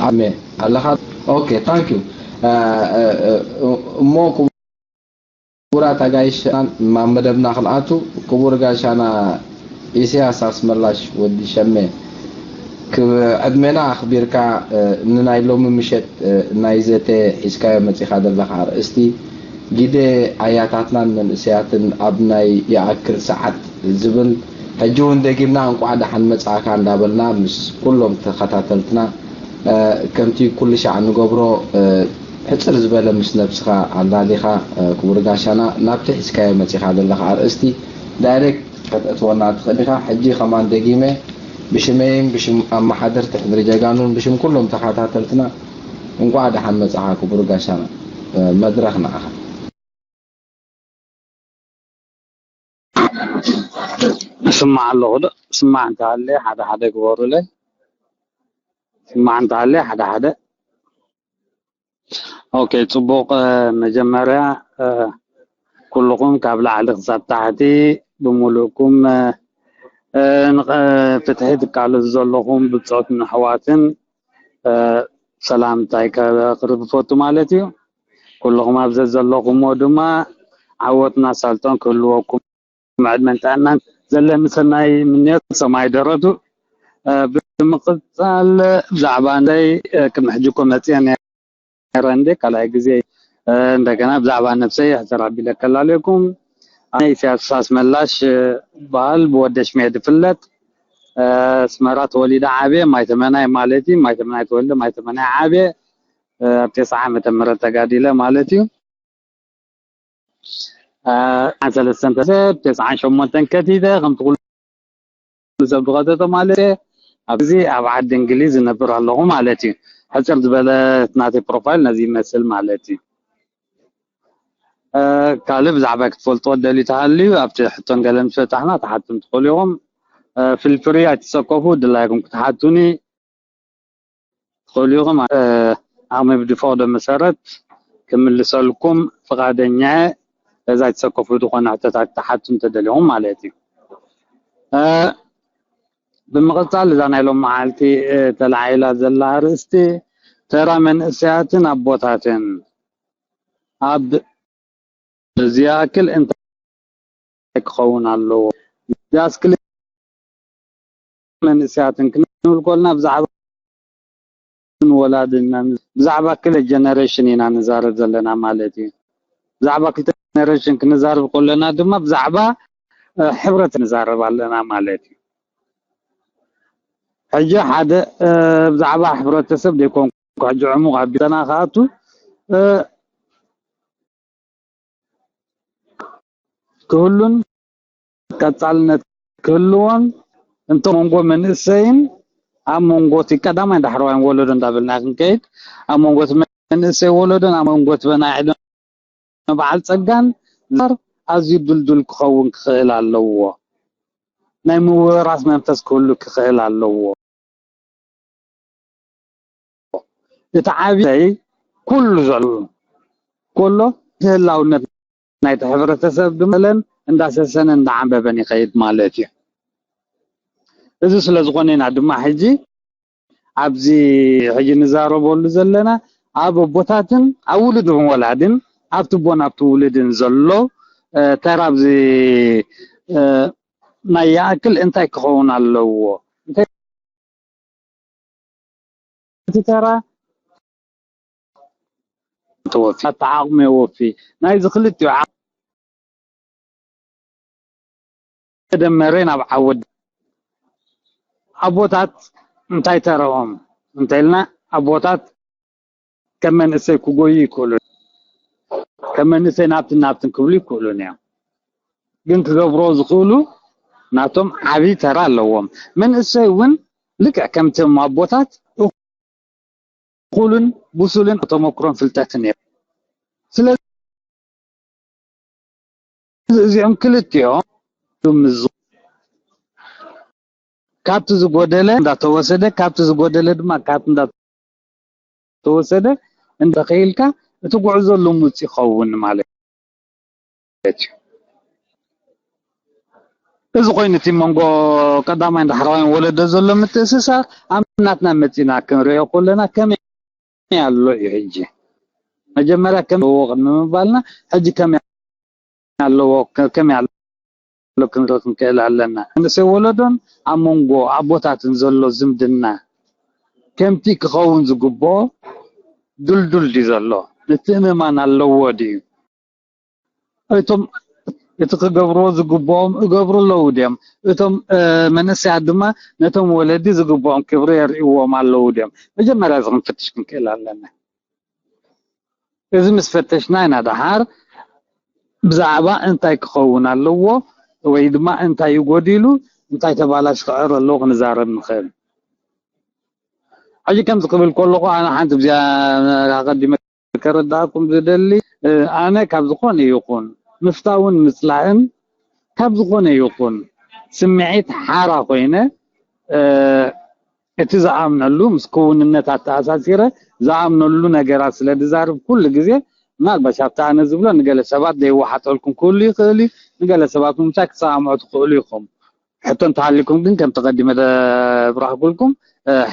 ዓሜ ኣለኻ። ኦኬ፣ ታንክ ዩ። እሞ ክቡራት ኣጋይሽ፣ ናብ መደብና ክንኣቱ፣ ክቡር ጋሻና ኢሳያስ ኣስመላሽ ወዲ ሸሜ፣ ክብ ዕድሜና ኣኽቢርካ፣ እ፣ ንናይ ሎሚ ምሸት፣ እ፣ ናይ ዘተ ሒዝካዮ መጺኻ ዘለኻ ኣርእስቲ፣ ግደ ኣያታትናን መንእሰያትን ኣብ ናይ ይኣክል ሰዓት ዝብል፣ ሕጂ እውን ደጊምና እንቋዕ ደሓን መጻእካ እንዳበልና ምስ ኩሎም ተኸታተልትና፣ እ፣ ከምቲ ኩሉ ሻዕ እንገብሮ፣ እ፣ ሕጽር ዝበለ ምስ ነብስኻ ኣላሊኻ፣ እ፣ ክቡር ጋሻና፣ ናብቲ ሒዝካዮ መጺኻ ዘለኻ ኣርእስቲ ዳይሬክት ከተእትወና ትኽእል ኢኻ። ሕጂ ከማን ደጊመ ብሽመይን ብሽም ኣመሓደርቲ ሕድሪ ጀጋኑን ብሽም ኩሎም ተኸታተልትና እንቋዕ ደሓን መጻኻ ክቡር ጋሻና። እ፣ መድረኽ ንዓኻ። እስማዕ ኣለኹ ዶ? ስማዕ እንተሃልየ ሓደ ሓደ ግበሩለይ። ስማዕ እንተሃልየ ሓደ ሓደ። ኦኬ፣ ጽቡቕ። እ፣ መጀመርያ፣ እ፣ ኩልኹም ካብ ላዕሊ ክሳብ ታሕቲ ብምሉእኩም፣ እ፣ እ፣ ንቐ-፣ ፍትሒ ትቃለሱ ዘለኹም ብጾትን ኣሕዋትን፣ እ፣ ሰላምታይ ከቕርብ እፈቱ ማለት እዩ። ኩልኹም ኣብ ዘዘለኹምዎ ድማ ዓወትን ኣሳልጦን ክህልወኩም ዕድመን ጥዕናን ዘለኒ ሰናይ ምንዮት ሰማይ ደረቱ። እ፣ ብምቕጻል ብዛዕባ ንደይ፣ እ፣ ቅድሚ ሕጂ እኮ መጽየ ነይረ እንዴ፣ ካልኣይ ግዜ። እ፣ እንደገና ብዛዕባ ነብሰይ ሕሰር ኣቢለ ከላልየኩም። ኣነ ኢሳያስ ኣስመላሽ፣ እ፣ በሃል ብወደሽ ሜድ ይፍለጥ። እ፣ ኣስመራ ተወሊደ ዓብየ፣ ማይ ተመናይ ማለት እዩ። ማይ ተመናይ ተወልደ፣ ማይ ተመናይ ዓብየ። እ፣ ኣብ ተስዓ ዓመተ ምህረት ተጋዲለ ማለት እዩ። እ፣ ዓሰርተ ሰለስተ ተሰብ፣ ተስዓን ሸሞንተን ከቲተ፣ ከምቲ ኩሉ ሰብ ዝኸተቶ ማለት እዩ። ኣብዚ ኣብ ዓዲ እንግሊዝ ዝነብር ኣለኹ ማለት እዩ። ሕጽር ዝበለ ናተይ ፕሮፋይል ነዚ ይመስል ማለት እዩ። እ፣ ካልእ ብዛዕባ ክትፈልጥዎ ደልዩ ተሃልዩ፣ ኣብቲ ሕቶን ገለን ፈታሕና ትሓቱን ትኽእሉ ኢኹም። እ፣ ፊል ፍሪ ኣይትሰከፉ፣ ድላይኩም ክትሓቱኒ ትኽእሉ ኢኹም። እ፣ ዓቕሚ ብዝፈቕዶ መሰረት ክምልሰልኩም ፍቓደኛ እየ። እዛ ኣይትሰከፉ ዝኾነ ሕቶታት ክትሓቱ እንተደሊኹም ማለት እዩ። እ፣ ብምቕጻል እዛ ናይ ሎም መዓልቲ፣ እ፣ ተላዒላ ዘላ ኣርእስቲ ተራ መንእሰያትን ኣቦታትን ኣብ እዚ ይኣክል እንታይ ክኸውን ኣለዎ? ዳስክል መንእሰያትን ክንብል ከለና ብዛዕባ ወላድና፣ ብዛዕባ ክልተ ጀነሬሽን ኢና ንዛረብ ዘለና ማለት እዩ። ብዛዕባ ክልተ ጀነሬሽን ክንዛረብ ከለና ድማ ብዛዕባ፣ እ፣ ሕብረት ንዛረብ ኣለና ማለት እዩ። ሕጂ ሓደ፣ እ፣ ብዛዕባ ሕብረተሰብ ዘይኮንኩ ሕጂ ዕሙቕ ኣቢልና ክኣቱ፣ እ፣ ክህሉን ቀጻልነት ክህልዎን እንተ መንጎ መንእሰይን ኣብ መንጎ እቲ ቀዳማይ ዳሕረዋይን ወለዶ እንዳበልና ክንከይድ፣ ኣብ መንጎ እቲ መንእሰይ ወለዶን ኣብ መንጎ እቲ በናይ ዕድመ በዓል ጸጋን ዛር ኣዝዩ ድልዱል ክኸውን ክኽእል ኣለዎ። ናይ ምውራስ መንፈስ ክህሉ ክኽእል ኣለዎ። እቲ ዓብይ ኩሉ ዘሎ ከሎ፣ እቲ ህላውነት ናይቲ ሕብረተሰብ ድማ ለን እንዳሰሰነ እንዳዓንበበን ይኸይድ ማለት እዩ። እዚ ስለ ዝኾነ ኢና ድማ ሕጂ ኣብዚ ሕጂ ንዛረበሉ ዘለና ኣብ ኣቦታትን ኣብ ውሉድን ወላድን ኣብቲ ኣቦን ኣብቲ ውሉድን ዘሎ፣ እ፣ ተራ ኣብዚ፣ እ፣ ናይ ይኣክል እንታይ ክኸውን ኣለዎ? እንታይ እቲ ተራ ተወፊ፣ ኣተዓቕሚ የወፊ። ናይዚ ክልቲኡ ዓቕሚ ተደመረ ናብ ዓወት። ኣቦታት እንታይ ተረኦም እንተኢልና፣ ኣቦታት ከም መንእሰይ ክጎዩ ይክእሉ፣ ከም መንእሰይ ናብትን ናብትን ክብሉ ይክእሉን እዮም። ግን ክገብሮ ዝኽእሉ ናቶም ዓብይ ተራ ኣለዎም። መንእሰይ እውን ልክዕ ከምቶም ኣቦታት እኹልን ብሱልን ተመክሮን ፍልጠትን እዮም። ስለዚ እዚኦም ክልቲኦም ምስ ካብቲ ዝጎደለ እንዳተወሰደ፣ ካብቲ ዝጎደለ ድማ ካብቲ እንዳተወሰደ እንተኸይልካ እቲ ጉዕዞ ልሙፅ ይኸውን ማለት እዩ። እዚ ኮይኑ እቲ መንጎ ቀዳማይን ዳሕረዋይን ወለዶ ዘሎ ምትእስሳር ኣብ ናትና መፂና ክንሪኦ ከለና ከመይ ኣሎ እዩ ሕጂ። መጀመርያ ከም ኣለዎ ቅድሚ ምባልና ሕጂ ከመይ ኣለዎ ከመይ ኣሎ ክንርኢ ክንክእል ኣለና። መንእሰይ ወለዶን ኣብ መንጎ ኣቦታትን ዘሎ ዝምድና ከምቲ ክኸውን ዝግብኦ ድልዱል ድዩ ዘሎ? ምትእምማን ኣለዎ ድዩ? እቶም እቲ ክገብርዎ ዝግብኦም እገብሩ ኣለዉ ድዮም? እቶም መንእሰያት ድማ ነቶም ወለዲ ዝግብኦም ክብሪ የርእይዎም ኣለዉ ድዮም? መጀመርያ እዚ ክንፍትሽ ክንክእል ኣለና። እዚ ምስ ፈተሽና ኢና ደሓር ብዛዕባ እንታይ ክኸውን ኣለዎ ወይ ድማ እንታይ እዩ ጎዲሉ እንታይ ተባላሽ ክዕር ኣለዎ ክንዛረብ ንኽእል። ሕጂ ከምዚ ክብል ከለኹ ኣነ ሓንቲ ብዚኣ ኣቐዲመ ከረዳእኩም ዝደሊ ኣነ ካብ ዝኾነ ይኹን ምፍታውን ምፅላእን ካብ ዝኾነ ይኹን ስምዒት ሓራ ኮይነ እቲ ዝኣምነሉ ምስ ክውንነት ኣተኣሳሲረ ዝኣምነሉ ነገራት ስለ ዝዛርብ ኩሉ ግዜ ምናልባሽ ኣብቲ ኣነ ዝብሎ ንገለ ሰባት ዘይወሓጠልኩም ክህሉ ይኽእል እዩ። ንገለ ሰባት ምምቻ ክሰማምዑ ትኽእሉ ኢኹም። ሕቶ እንተሃሊኩም ግን ከም ተቐዲመ ዘብራህኩልኩም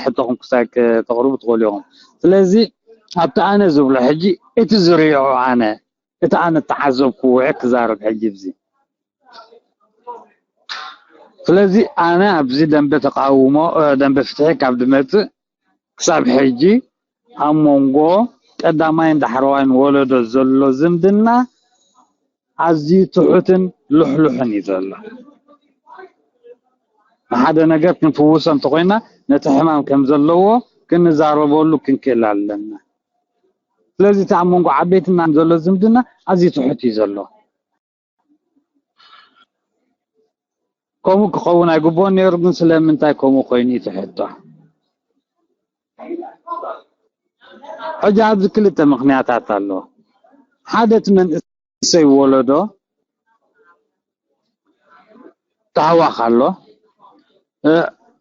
ሕቶኹም ክሳይ ከተቕርቡ ትኽእሉ ኢኹም። ስለዚ ኣብቲ ኣነ ዝብሎ ሕጂ እቲ ዝሪኦ ኣነ እቲ ኣነ ተዓዘብኩዎ እየ ክዛረብ ሕጂ ብዚ። ስለዚ ኣነ ኣብዚ ደንበ ተቃውሞ ደንበ ፍትሒ ካብ ድመፅእ ክሳብ ሕጂ ኣብ መንጎ ቀዳማይን ዳሕረዋይን ወለዶ ዘሎ ዝምድና ኣዝዩ ትሑትን ልሕሉሕን እዩ ዘሎ። ንሓደ ነገር ክንፍውሶ እንተኮይና ነቲ ሕማም ከም ዘለዎ ክንዛረበሉ ክንክእል ኣለና። ስለዚ እቲ ኣብ መንጎ ዓበይትና ዘሎ ዝምድና ኣዝዩ ትሑት እዩ ዘሎ። ከምኡ ክኸውን ኣይግብኦን ነይሩ፣ ግን ስለምንታይ ከምኡ ኮይኑ እዩ እቲ ሕቶ። ሕጂ ኣብዚ ክልተ ምኽንያታት ኣሎ። ሓደ እቲ መንእሰይ ወለዶ ታህዋኽ ኣሎ፣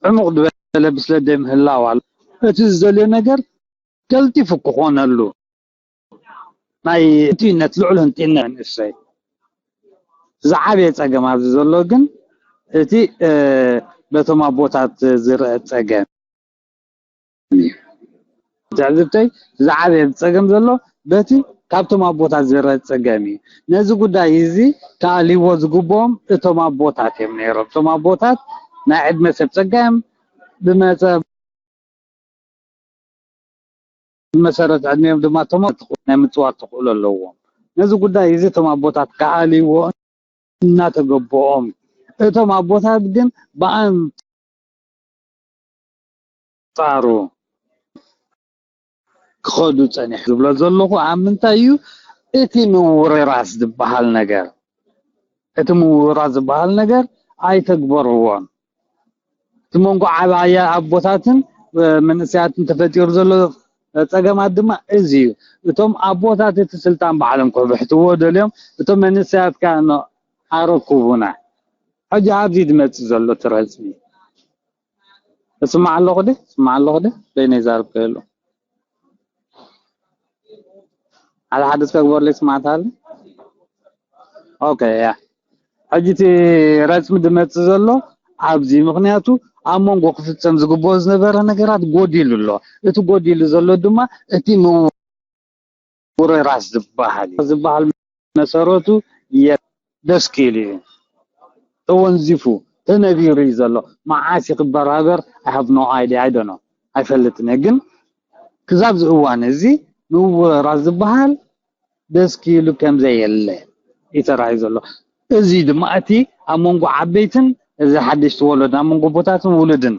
ዕሙቕ ዝበለ ብስለት ዘይምህላው ኣሎ። እቲ ዝደልዮ ነገር ቀልጢፉ ክኾነሉ ናይ ህንጥዩነት ልዑል ህንጥዩነት መንእሰይ ዝዓበየ ፀገም ኣብዚ ዘሎ ግን እቲ በቶም ኣቦታት ዝረአ ፀገም እዩ። ትዕዝብተይ ዝዓበየ ፀገም ዘሎ በቲ ካብቶም ኣቦታት ዝረአ ፀገም እዩ። ነዚ ጉዳይ እዚ ክኣልይዎ ዝግብኦም እቶም ኣቦታት እዮም ነይሮም። እቶም ኣቦታት ናይ ዕድመ ሰብ ፀገም ብመፀ ብመሰረት ዕድሚኦም ድማ እቶም ናይ ምፅዋር ተኽእሎ ኣለዎም። ነዚ ጉዳይ እዚ እቶም ኣቦታት ክኣልይዎ እናተገበኦም እቶም ኣቦታት ግን ብኣንፃሩ ክኸዱ ፀኒሑ ዝብሎ ዘለኹ ኣብ ምንታይ እዩ እቲ ምውርራስ ዝበሃል ነገር እቲ ምውርራስ ዝበሃል ነገር ኣይተግበርዎን እቲ መንጎ ዓባያ ኣቦታትን መንእሰያትን ተፈጢሩ ዘሎ ፀገማት ድማ እዚ እዩ እቶም ኣቦታት እቲ ስልጣን ባዕሎም ክብሕትዎ ደልዮም እቶም መንእሰያት ከዓ ኣረኩቡና ሕጂ ኣብዚ ዝመፅእ ዘሎ ትረፅሚ እስማዕ ኣለኹ ደ እስማዕ ኣለኹ ደ በይነ ይዛርብ ከሎ ሓደ ሓደ እስከ ግበርለይ ስማዕታ ኣለ ኦኬ ያ ሕጂ እቲ ረፅሚ ዝመፅእ ዘሎ ኣብዚ ምክንያቱ ኣብ መንጎ ክፍፀም ዝግብኦ ዝነበረ ነገራት ጎዲሉ ኣሎ እቲ ጎዲሉ ዘሎ ድማ እቲ ምውርራስ ዝበሃል ዝበሃል መሰረቱ ደስኪሉ እዩ ተወንዚፉ ተነቢሩ እዩ ዘሎ መዓስ ይክበራበር I have no idea I don't know ኣይፈልጥን እየ ግን ክዛብ እዚ እዋን እዚ ምውርራስ ዝበሃል ደስኪሉ ከምዘየለ እዩ ተራእዩ ዘሎ እዚ ድማ እቲ ኣብ መንጎ ዓበይትን እዚ ሓደሽቲ ወለድ ኣብ መንጎ ኣቦታትን ውሉድን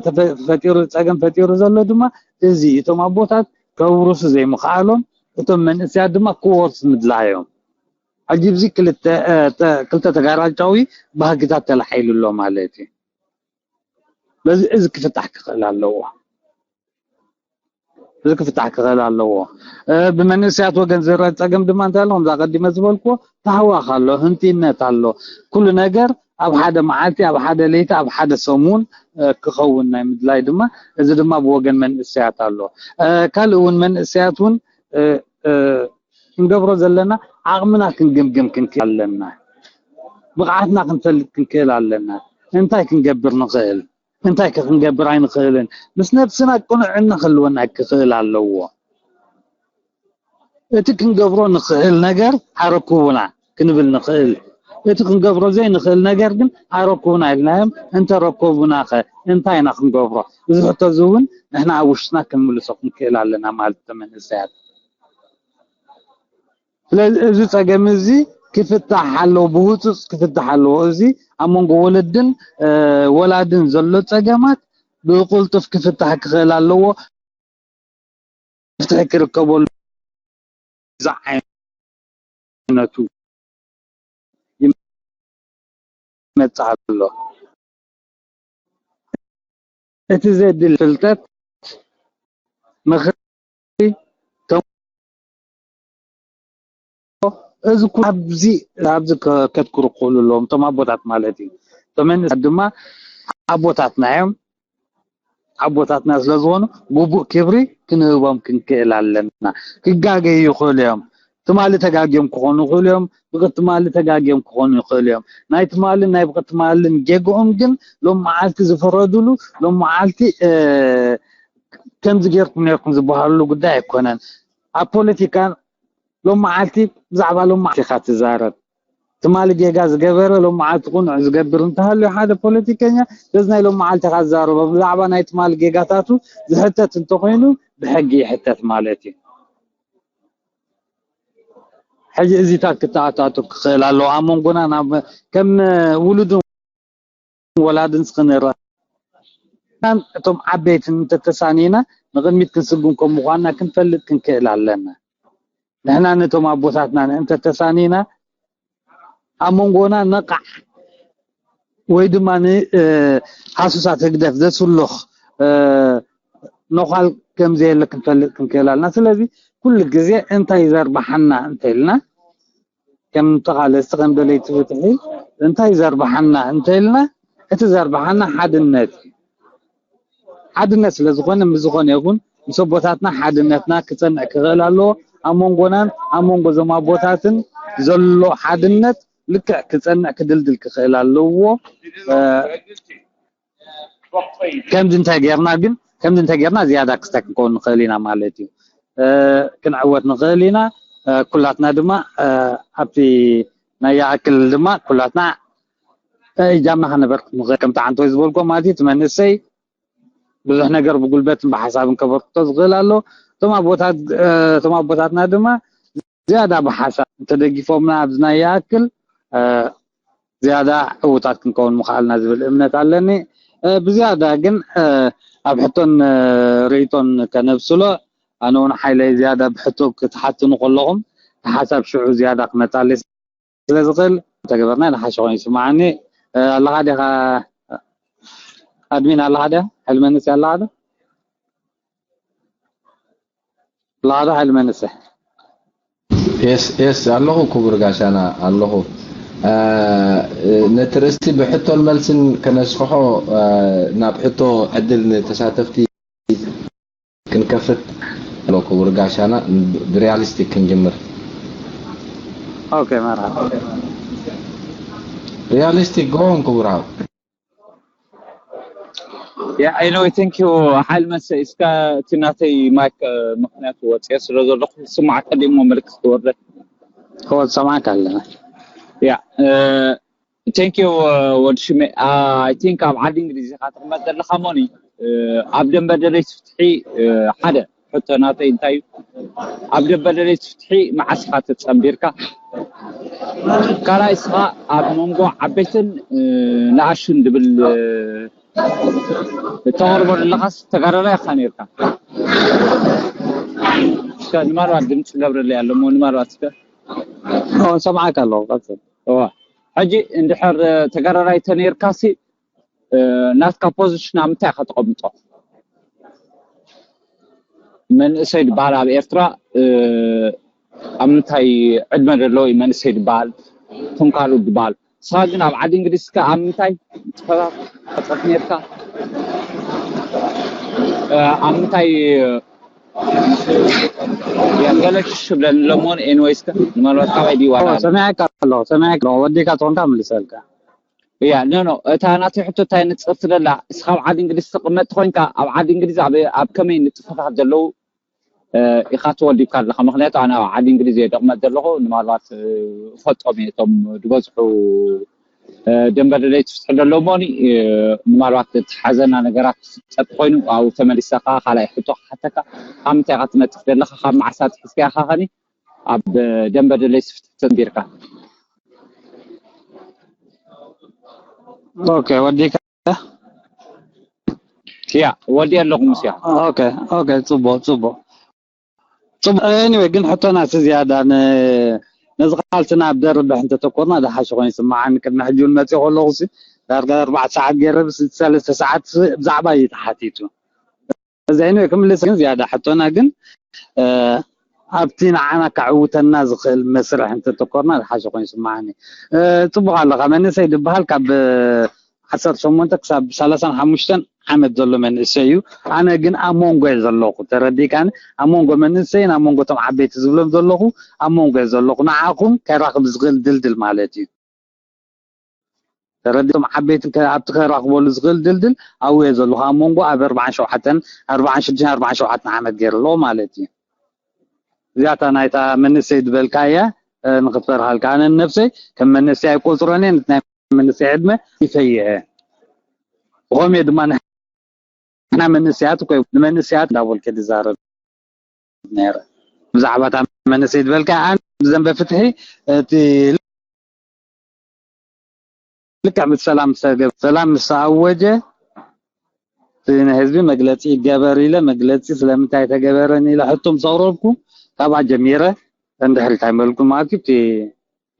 ተፈጢሩ ፀገም ፈጢሩ ዘሎ ድማ እዚ እቶም ኣቦታት ከውርሱ ዘይምኽኣሎም እቶም መንእሰያት ድማ ክወርሱ ምድላዮም ሕጂ ብዚ ክልተ ተጋራጫዊ ባህግታት ተላዒሉ ኣሎ ማለት እዩ በዚ እዚ ክፍታሕ ክኽእል ኣለዎ እዚ ክፍታሕ ክኽእል ኣለዎ ብመንእሰያት ወገን ዝረአ ፀገም ድማ እንታይ ኣሎ ከምዚ ኣቀዲመ ዝበልክዎ ታህዋኽ ኣሎ ህንጢነት ኣሎ ኩሉ ነገር ኣብ ሓደ መዓልቲ ኣብ ሓደ ለይቲ ኣብ ሓደ ሰሙን ክኸውን ናይ ምድላይ ድማ እዚ ድማ ብወገን መንእሰያት ኣሎ ካልእ እውን መንእሰያት እውን ክንገብሮ ዘለና ዓቕምና ክንግምግም ክንክእል ኣለና ብቕዓትና ክንፈልጥ ክንክእል ኣለና። እንታይ ክንገብር ንኽእል፣ እንታይ ከ ክንገብር ኣይንኽእልን፣ ምስ ነብስና ቅኑዕና ክህልወና ክኽእል ኣለዎ። እቲ ክንገብሮ ንኽእል ነገር ኣረክቡና ክንብል ንኽእል፣ እቲ ክንገብሮ ዘይንኽእል ነገር ግን ኣረክቡና ኢልናዮም። እንተረከቡና ኸ እንታይ ኢና ክንገብሮ? እዚ ሕቶ እዚ እውን ንሕና ኣብ ውሽጥና ክንምልሶ ክንክእል ኣለና ማለት እቶም መንእሰያት። ስለዚ እዚ ጸገም እዚ ክፍታሕ ኣለዎ፣ ብህጹጽ ክፍታሕ ኣለዎ። እዚ ኣብ መንጎ ወለድን ወላድን ዘሎ ጸገማት ብቕልጡፍ ክፍታሕ ክኽእል ኣለዎ። መፍትሒ ክርከበሉ ዝዓይነቱ ይመጽእ ኣሎ። እቲ ዘድል ፍልጠት፣ ምኽሪ፣ ተምኮ፣ እዚ ኩሉ ኣብዚ ኣብዚ ከትክርኩሉ ኣለዎም እቶም ኣቦታት ማለት እዩ። እቶም መንእሰያት ድማ ኣቦታትና እዮም። ኣቦታትና ስለ ዝኾኑ ግቡእ ክብሪ ክንህቦም ክንክእል ኣለና። ክጋገዩ ይኽእሉ እዮም። ትማሊ ተጋግዮም ክኾኑ ይኽእሉ እዮም። ብቅትማሊ ተጋግዮም ክኾኑ ይኽእሉ እዮም። ናይ ትማልን ናይ ብቅትማልን ጌግኦም ግን ሎም መዓልቲ ዝፈረዱሉ፣ ሎም መዓልቲ ከምዚ ጌርኩም ኔርኩም ዝበሃሉሉ ጉዳይ ኣይኮነን። ኣብ ፖለቲካ ሎም መዓልቲ ብዛዕባ ሎም መዓልቲ ኢኻ ትዛረብ። ትማሊ ጌጋ ዝገበረ ሎም መዓልቲ ቁኑዕ ዝገብር እንተሃልዩ ሓደ ፖለቲከኛ በዚ ናይ ሎም መዓልቲ ኢኻ ትዛረቦ። ብዛዕባ ናይ ትማሊ ጌጋታቱ ዝሕተት እንተኾይኑ ብሕጊ ይሕተት ማለት እዩ። ሕጂ እዚታት ክተኣታቱ ክኽእል ኣለዎ ኣብ መንጎና ናብ ከም ውሉድን ወላድን ስኽንረ እቶም ዓበይትን እንተተሳኒና ንቕድሚት ክንስጉም ከም ምዃንና ክንፈልጥ ክንክእል ኣለና። ንሕና ነቶም ኣቦታትና እንተተሳኒና ኣብ መንጎና ነቓዕ ወይ ድማ ሃሱሳት ህግደፍ ዘስልኽ ነዃል ከም ዘየለ ክንፈልጥ ክንክእል ኣለና። ስለዚ ኩሉ ግዜ እንታይ ዘርባሓና እንተኢልና ከም ተቓለስቲ ከም ደለይቲ ፍትሒ እንታይ ዘርባሓና እንተኢልና እቲ ዘርባሓና ሓድነት እዩ። ሓድነት ስለ ዝኾነ ምስ ዝኾነ ይኹን ምስ ኣቦታትና ሓድነትና ክጸንዕ ክኽእል ኣለዎ። ኣብ መንጎናን ኣብ መንጎ እዞም ኣቦታትን ዘሎ ሓድነት ልክዕ ክጸንዕ ክድልድል ክኽእል ኣለዎ። ከምዚ እንታይ ጌርና ግን ከምዚ እንታይ ጌርና ዝያዳ ክስታይ ክንከውን ንኽእል ኢና ማለት እዩ። ክንዕወት ንኽእል ኢና። ኩላትና ድማ ኣብቲ ናይ ይኣክል ድማ ኩላትና እጃምና ከነበርክት ንኽእል ከምቲ ዓንቶይ ዝበልኮ ማለት እዩ። እቲ መንእሰይ ብዙሕ ነገር ብጉልበትን ብሓሳብን ከበርክቶ ዝኽእል ኣሎ። እቶም ኣቦታት እቶም ኣቦታትና ድማ ዝያዳ ብሓሳብ እንተደጊፎምና ኣብዚ ናይ ይኣክል ዝያዳ ዕውታት ክንከውን ምኽኣልና ዝብል እምነት ኣለኒ። ብዝያዳ ግን ኣብ ሕቶን ርእይቶን ከነብስሎ ኣነ እውን ሓይለይ ዝያዳ ብሕቶ ክትሓትኑ ከለኹም ሓሳብ ሽዑ ዝያዳ ክመጻለይ ስለ ዝኽእል እንተገበርና ዝሓሸ ኮይኑ ይስምዓኒ። ኣለኻ ዲኻ ኣድሚን ኣለኻ ዲኻ ሓይሊ መንእሰይ ኣለኻ ዶ? ኣለኻ ዶ ሓይሊ መንእሰይ? የስ የስ ኣለኹ ክቡር ጋሻና ኣለኹ። ነቲ ርእስቲ ብሕቶን መልስን ከነስፍሖ ናብ ሕቶ ዕድል ንተሳተፍቲ ክንከፍት ኣሎ ክቡር ጋሻና ብሪያሊስቲክ ክንጅምር። ኦኬ መርሓባ። ሪያሊስቲክ ጎን ክቡር ሓው። Yeah, I know. Thank you. ሓይል መሰ እስካ እቲ ናተይ ማይክ ምክንያቱ ወፅየ ስለ ዘለኹ ስማዕ ቀዲሞ መልክት ክወርደ ከወድ ሰማዕካ ኣለና። Yeah. Thank you. ወዲ ሽሜ I think ኣብ ዓዲ እንግሊዝ ኢኻ ትቕመጥ ዘለኻ ሞኒ ኣብ ደንበ ደለይቲ ፍትሒ ሓደ ሕቶ ናተይ እንታይ እዩ ኣብ ደንበ ደለይቲ ፍትሒ መዓስ ኢኻ ተጸንቢርካ ካልኣይ እስኻ ኣብ መንጎ ዓበይትን ንኣሽቱን ድብል እተቕርቦ ዘለኻስ ተጋዳላይ ኢኻ ነይርካ እስከ ንማልባት ድምፂ ገብረለይ ኣሎ እሞ ንማልባት እስከ ሰምዓካ ኣለኹ ቀፅል እዋ ሕጂ እንድሕር ተጋዳላይ ተነይርካሲ ናትካ ፖዚሽን ኣብ ምንታይ ኢኻ ተቐምጦ መንእሰይ ዝበሃል ኣብ ኤርትራ ኣብ ምንታይ ዕድመ ዘለዎ እዩ መንእሰይ ዝበሃል እቶም ካልኦት ዝበሃል ንስኻ ግን ኣብ ዓዲ እንግሊዝ እስከ ኣብ ምንታይ ንጥፈታት ትሳተፍ ነርካ ኣብ ምንታይ ያ ገለ ሽሽ ብለን ለሞን ኤንወይስ ምናልባት ካባይ ድዩ ዋላ ሰሚዐካ ኣለኹ ሰሚዐካ ኣለኹ ወዲካ ትኾንካ ምልሰልካ። ያ ኖ ኖ እታ ናተይ ሕቶ እንታይ ንፅር ትደላ እስኻ ኣብ ዓዲ እንግሊዝ ትቕመጥ ኮይንካ ኣብ ዓዲ እንግሊዝ ኣብ ኣብ ከመይ ንጥፈታት ዘለዉ ኢኻ ተወዲብካ ኣለኻ ምክንያቱ ኣነ ኣብ ዓዲ እንግሊዝ እየ ደቕመጥ ዘለኹ ንምናልባት ፈልጦም እየ እቶም ዝበዝሑ ደንበ ደለይቲ ፍትሒ ደለዎ እሞኒ ምናልባት እቲ ሓዘና ነገራት ክፍጠጥ ኮይኑ ኣብኡ ተመሊሰ ከዓ ካልኣይ ሕቶ ክሓተካ ካብ ምንታይ ኢካ ትነጥፍ ዘለካ ካብ መዓስ ኣትሒዝካ ኢካ ከኒ ኣብ ደንበ ደለይቲ ፍትሒ ተንቢርካ ኦኬ ወዲካ ያ ወዲ ኣለኹ ምስያ ኦኬ ኦኬ ጽቡቅ ጽቡቅ ጽቡቅ anyway ግን ሕቶና ሲ ዝያዳ ን- ነዚ ቃልስና ኣብ ደርብሕ እንተተኮርና ዝሓሸ ኮይኑ ይስምዓኒ ቅድሚ ሕጂ እውን መፅእ ከለኹ ሲ ዳርጋ ኣርባዕተ ሰዓት ገይረ ብ ሰለስተ ሰዓት ሲ ብዛዕባ እዩ ተሓቲቱ እዚ anyway ክምልስ ግን ዝያዳ ሕቶና ግን እ፣ ኣብቲ ንዓና ከዕውተና ዝኽእል መስርሕ እንተተኮርና ዝሓሸ ኮይኑ ይስምዓኒ እ፣ ፅቡቅ ኣለካ መንእሰይ ዝበሃል ካብ ዓሰርተ ሸሞንተ ክሳብ ሰላሳን ሓሙሽተን ዓመት ዘሎ መንእሰይ እዩ። ኣነ ግን ኣብ መንጎ እየ ዘለኹ። ተረዲእካኒ? ኣብ መንጎ መንእሰይን ኣብ መንጎ እቶም ዓበይቲ ዝብሎም ዘለኹ ኣብ መንጎ እየ ዘለኹ። ንዓኹም ከራኽብ ዝኽእል ድልድል ማለት እዩ። ተረዲእኩም? ዓበይቲ ከ- ኣብቲ ከራኽበሉ ዝኽእል ድልድል ኣብኡ እየ ዘለኹ። ኣብ መንጎ ኣብ ኣርባዓን ሸውዓተን፣ ኣርባዓን ሽዱሽተን፣ ኣርባዓን ሸውዓተን ዓመት ገይረ ኣለኹ ማለት እዩ። እዚኣታ ናይታ መንእሰይ ዝበልካ እያ እ፣ ንኽፈርሃልካ። ኣነ ንነብሰይ ከም መንእሰይ ኣይቆፅሮን እየ። ነቲ ናይ መንእሰይ ዕድመ ይፈይሐ ብኸምኡ ድማ ንሕና መንእሰያት እኮ እዩ፣ ንመንእሰያት እንዳበልከ ዝዛረብ ነረ ብዛዕባ እታ መንእሰይ ዝበልካ ኣን ብዘንበ ፍትሒ እቲ ልክዕ ምስ ሰላም ዝተገብ ሰላም ምስ ኣወጀ እቲ ንህዝቢ መግለፂ ይገበር ኢለ መግለፂ ስለምንታይ ተገበረን ኢለ ሕቶ ምስ ኣቕረብኩ ካብኣ ጀሚረ እንድሕሪት ኣይመልኩም ማለት እዩ እቲ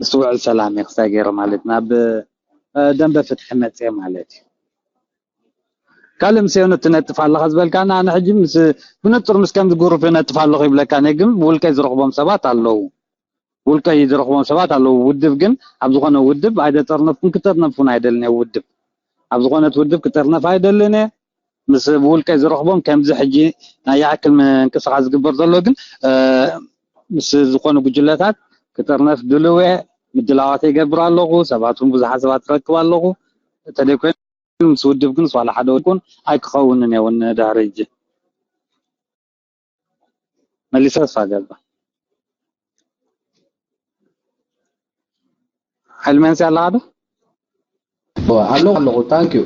ምስ ውዕል ሰላም እየ ክሳይ ገይረ ማለት ናብ ደንበ ፍትሒ መፅየ ማለት እዩ። ካልእ ምስ ዮኑ ትነጥፍ ኣለኻ ዝበልካና ኣነ ሕጂ ምስ ብንጹር ምስ ከምዚ ጉሩፕ ነጥፍ ኣለኹ ይብለካ እኔ ግን ብውልቀይ ዝረኽቦም ሰባት ኣለዉ። ብውልቀይ ዝረኽቦም ሰባት ኣለዉ። ውድብ ግን ኣብ ዝኾነ ውድብ ኣይደጠርነፍኩን ክጠርነፍ እውን ኣይደልን እየ ውድብ ኣብ ዝኾነት ውድብ ክጠርነፍ ኣይደልን እየ። ምስ ብውልቀይ ዝረኽቦም ከምዚ ሕጂ ናይ ይኣክል ምንቅስቃስ ዝግበር ዘሎ ግን ምስ ዝኾኑ ጉጅለታት ክጥርነፍ ድልው እየ። ምድላዋት ይገብር ኣለኹ። ሰባት እውን ብዙሓት ሰባት ትረክብ ኣለኹ። እንተደይኮይኑ ምስ ውድብ ግን ዋላ ሓደ ውድብ ኣይክኸውንን እየ እውን ድሕሪ ሕጂ መሊሰ ተስፋ ገባ ሓይል መንሲ ኣለኻ ዶ? ኣለኹ ኣለኹ ታንኪዩ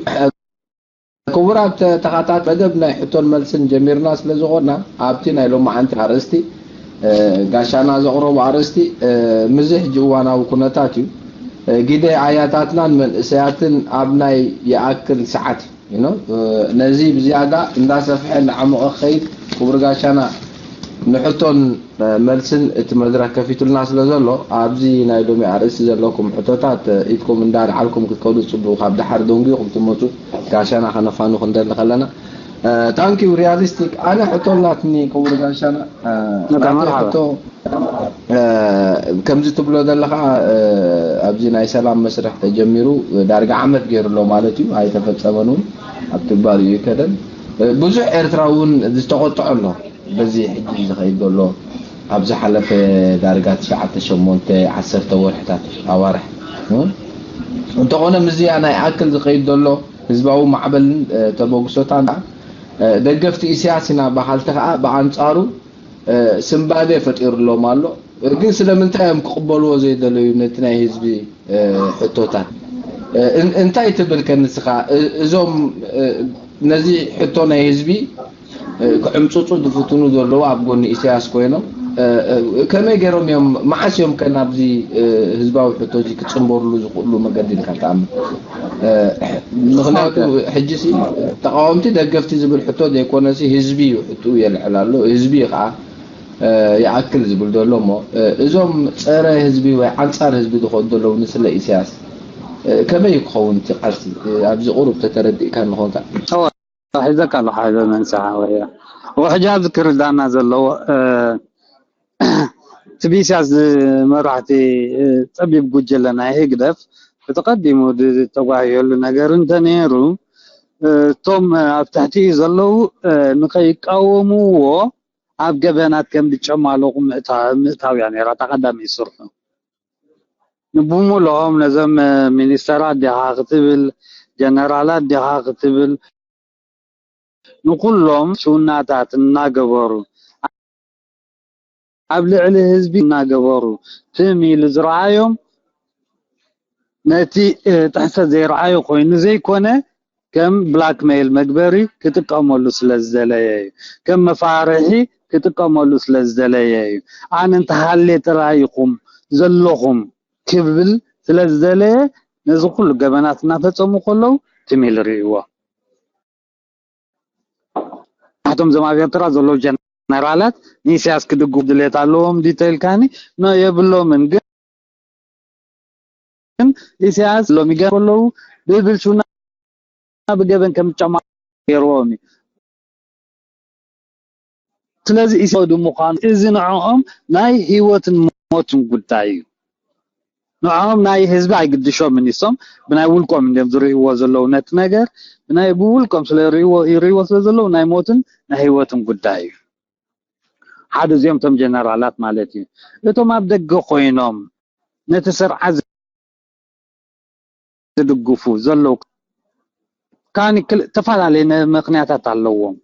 ክቡራት ተኻታት መደብ ናይ ሕቶን መልስን ጀሚርና ስለ ዝኾና ኣብቲ ናይ ሎማዓንቲ ኣርእስቲ ጋሻና ዘቕረቡ ኣርእስቲ ምዚ ሕጂ እዋናዊ ኩነታት እዩ። ግደ ኣያታትናን መንእሰያትን ኣብ ናይ ይኣክል ሰዓት እዩ። ነዚ ብዝያዳ እንዳሰፍሐ እንዳዓሞቐ ክኸይድ ክቡር ጋሻና ንሕቶን መልስን እቲ መድረክ ከፊቱልና ስለ ዘሎ ኣብዚ ናይ ሎሚ ኣርእስቲ ዘለኩም ሕቶታት ኢድኩም እንዳልዓልኩም ክትከዱ ጽቡቅ ካብ ደሓር ደንጉይኩም ትመጹ ጋሻና ከነፋኑ ክንደሊ ከለና ታንኪዩ ሪያሊስቲክ ኣነ ሕቶ ኣላትኒ ክቡር ጋሻና ናተይ ሕቶ ከምዚ ትብሎ ዘለኻ ኣብዚ ናይ ሰላም መስርሕ ተጀሚሩ ዳርጋ ዓመት ገይሩ ኣሎ ማለት እዩ ኣይተፈጸመን እውን ኣብ ትግባር እዩ ይከደን ብዙሕ ኤርትራ እውን ዝተቆጥዖ ኣሎ በዚ ሕጂ ዝኸይድ ዘሎ ኣብ ዝሓለፈ ዳርጋ ትሽዓተ ሸሞንተ ዓሰርተ ወርሕታት ኣዋርሕ እንተኾነ ምስዚኣ ናይ ኣክል ዝኸይድ ዘሎ ህዝባዊ ማዕበልን ተበግሶታን ደገፍቲ ኢሳያስ ኢና በሃልቲ ከዓ ብኣንፃሩ ስንባደ ፈጢሩሎም ኣሎ ግን ስለምንታይ እዮም ክቕበልዎ ዘይደለዩ ነቲ ናይ ህዝቢ ሕቶታት እንታይ ትብል ከንስኻ እዞም ነዚ ሕቶ ናይ ህዝቢ ክዕምፅፁ ዝፍትኑ ዘለዉ ኣብ ጎኒ ኢሳያስ ኮይኖም ከመይ ገይሮም እዮም መዓስ እዮም ከ ናብዚ ህዝባዊ ሕቶ እዚ ክፅንበርሉ ዝኽእሉ መገዲ ኢልካ ትኣምን ምክንያቱ ሕጂ ተቃወምቲ ደገፍቲ ዝብል ሕቶ ዘይኮነሲ ህዝቢ እዩ ሕትኡ የልዕል ኣሎ ህዝቢ ከዓ ይኣክል ዝብል ዘሎ እሞ እዞም ፀረ ህዝቢ ወይ ዓንፃር ህዝቢ ዝኮኑ ዘለዉ ንስለ ኢሳያስ ከመይ ክኸውን እቲ ቃልሲ ኣብዚ ቁሩብ ተተረዲእካ ንኾንካ ሒዘካ ኣለኹ ሓይሎ መንስሓ ወይ ሕጂ ኣብዚ ክርዳና ዘለዎ እቲ ብኢሳያስ ዝመራሕቲ ፀቢብ ጉጅለ ናይ ህግደፍ እቲ ቀዲሙ ዝተጓየሉ ነገር እንተነይሩ እቶም ኣብ ትሕቲኡ ዘለዉ ንከይቃወምዎ ኣብ ገበናት ከም ዝጨማለቑ ምእታው እያ ነይራ እታ ቀዳመይቲ ስርሑ። ንብሙሉኦም ነዞም ሚኒስተራት ዲኻ ክትብል፣ ጀነራላት ዲኻ ክትብል፣ ንኹሎም ሽውናታት እናገበሩ፣ ኣብ ልዕሊ ህዝቢ እናገበሩ ትም ኢሉ ዝረኣዮም፣ ነቲ ጥሕሰት ዘይረኣዮ ኮይኑ ዘይኮነ፣ ከም ብላክመይል መግበሪ ክጥቀመሉ ስለ ዝደለየ እዩ። ከም መፋርሒ ክጥቀመሉ ስለ ዝደለየ እዩ። ኣነ እንተሃልየ ጥራይ ኢኹም ዘለኹም ክብል ስለ ዝደለየ፣ ነዚ ኩሉ ገበናት እናፈጸሙ ከለዉ ትም ኢሉ ርእይዎ። ኣቶም ዘም ኣብ ኤርትራ ዘለዉ ጀነራላት ንኢሳያስ ክድግፉ ድሌት ኣለዎም ዲተይልካኒ ኖ የብሎምን። ግን ኢሳያስ ሎሚ ገ ከለዉ ብብልሽውና ብገበን ከም ጫማ ገይርዎም እዩ። ስለዚ ኢሳያስ ምዃኑ እዚ ንዕኦም ናይ ህይወትን ሞትን ጉዳይ እዩ። ንዕኦም ናይ ህዝቢ ኣይግድሾምን። እሶም ብናይ ውልቆም እንዲም ዝርእይዎ ዘለዉ ነቲ ነገር፣ ብናይ ብውልቆም ስለ ይርእይዎ ይርእይዎ ስለ ዘለዉ ናይ ሞትን ናይ ህይወትን ጉዳይ እዩ። ሓደ እዚኦም እቶም ጀነራላት ማለት እዩ። እቶም ኣብ ደገ ኮይኖም ነቲ ስርዓት ዝድግፉ ዘለዉ ካኒ ክል- ተፈላለየ ነ- ምክንያታት ኣለዎም።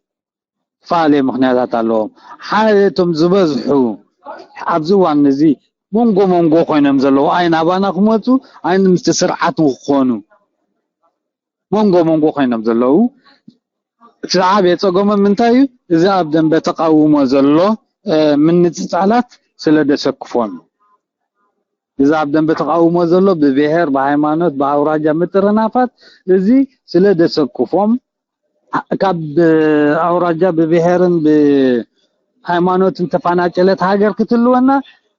ተፈላለየ ምክንያታት ኣለዎም። ሓደ እቶም ዝበዝሑ ኣብዚ እዋን እዚ መንጎ መንጎ ኮይኖም ዘለዉ ኣይ ናባና ክመፁ ኣይ ምስቲ ስርዓት ክኾኑ መንጎ መንጎ ኮይኖም ዘለዉ እቲ ዝዓበየ ጸገሞም እንታይ እዩ? እዚ ኣብ ደንበ ተቃውሞ ዘሎ ምንጽጻላት ስለ ደሰክፎም። እዚ ኣብ ደንበ ተቃውሞ ዘሎ ብብሔር፣ ብሃይማኖት፣ ብኣውራጃ ምጥርናፋት እዚ ስለ ደሰክፎም ካብ ኣውራጃ ብብሔርን ብሃይማኖትን ተፋናጨለት ሃገር ክትልወና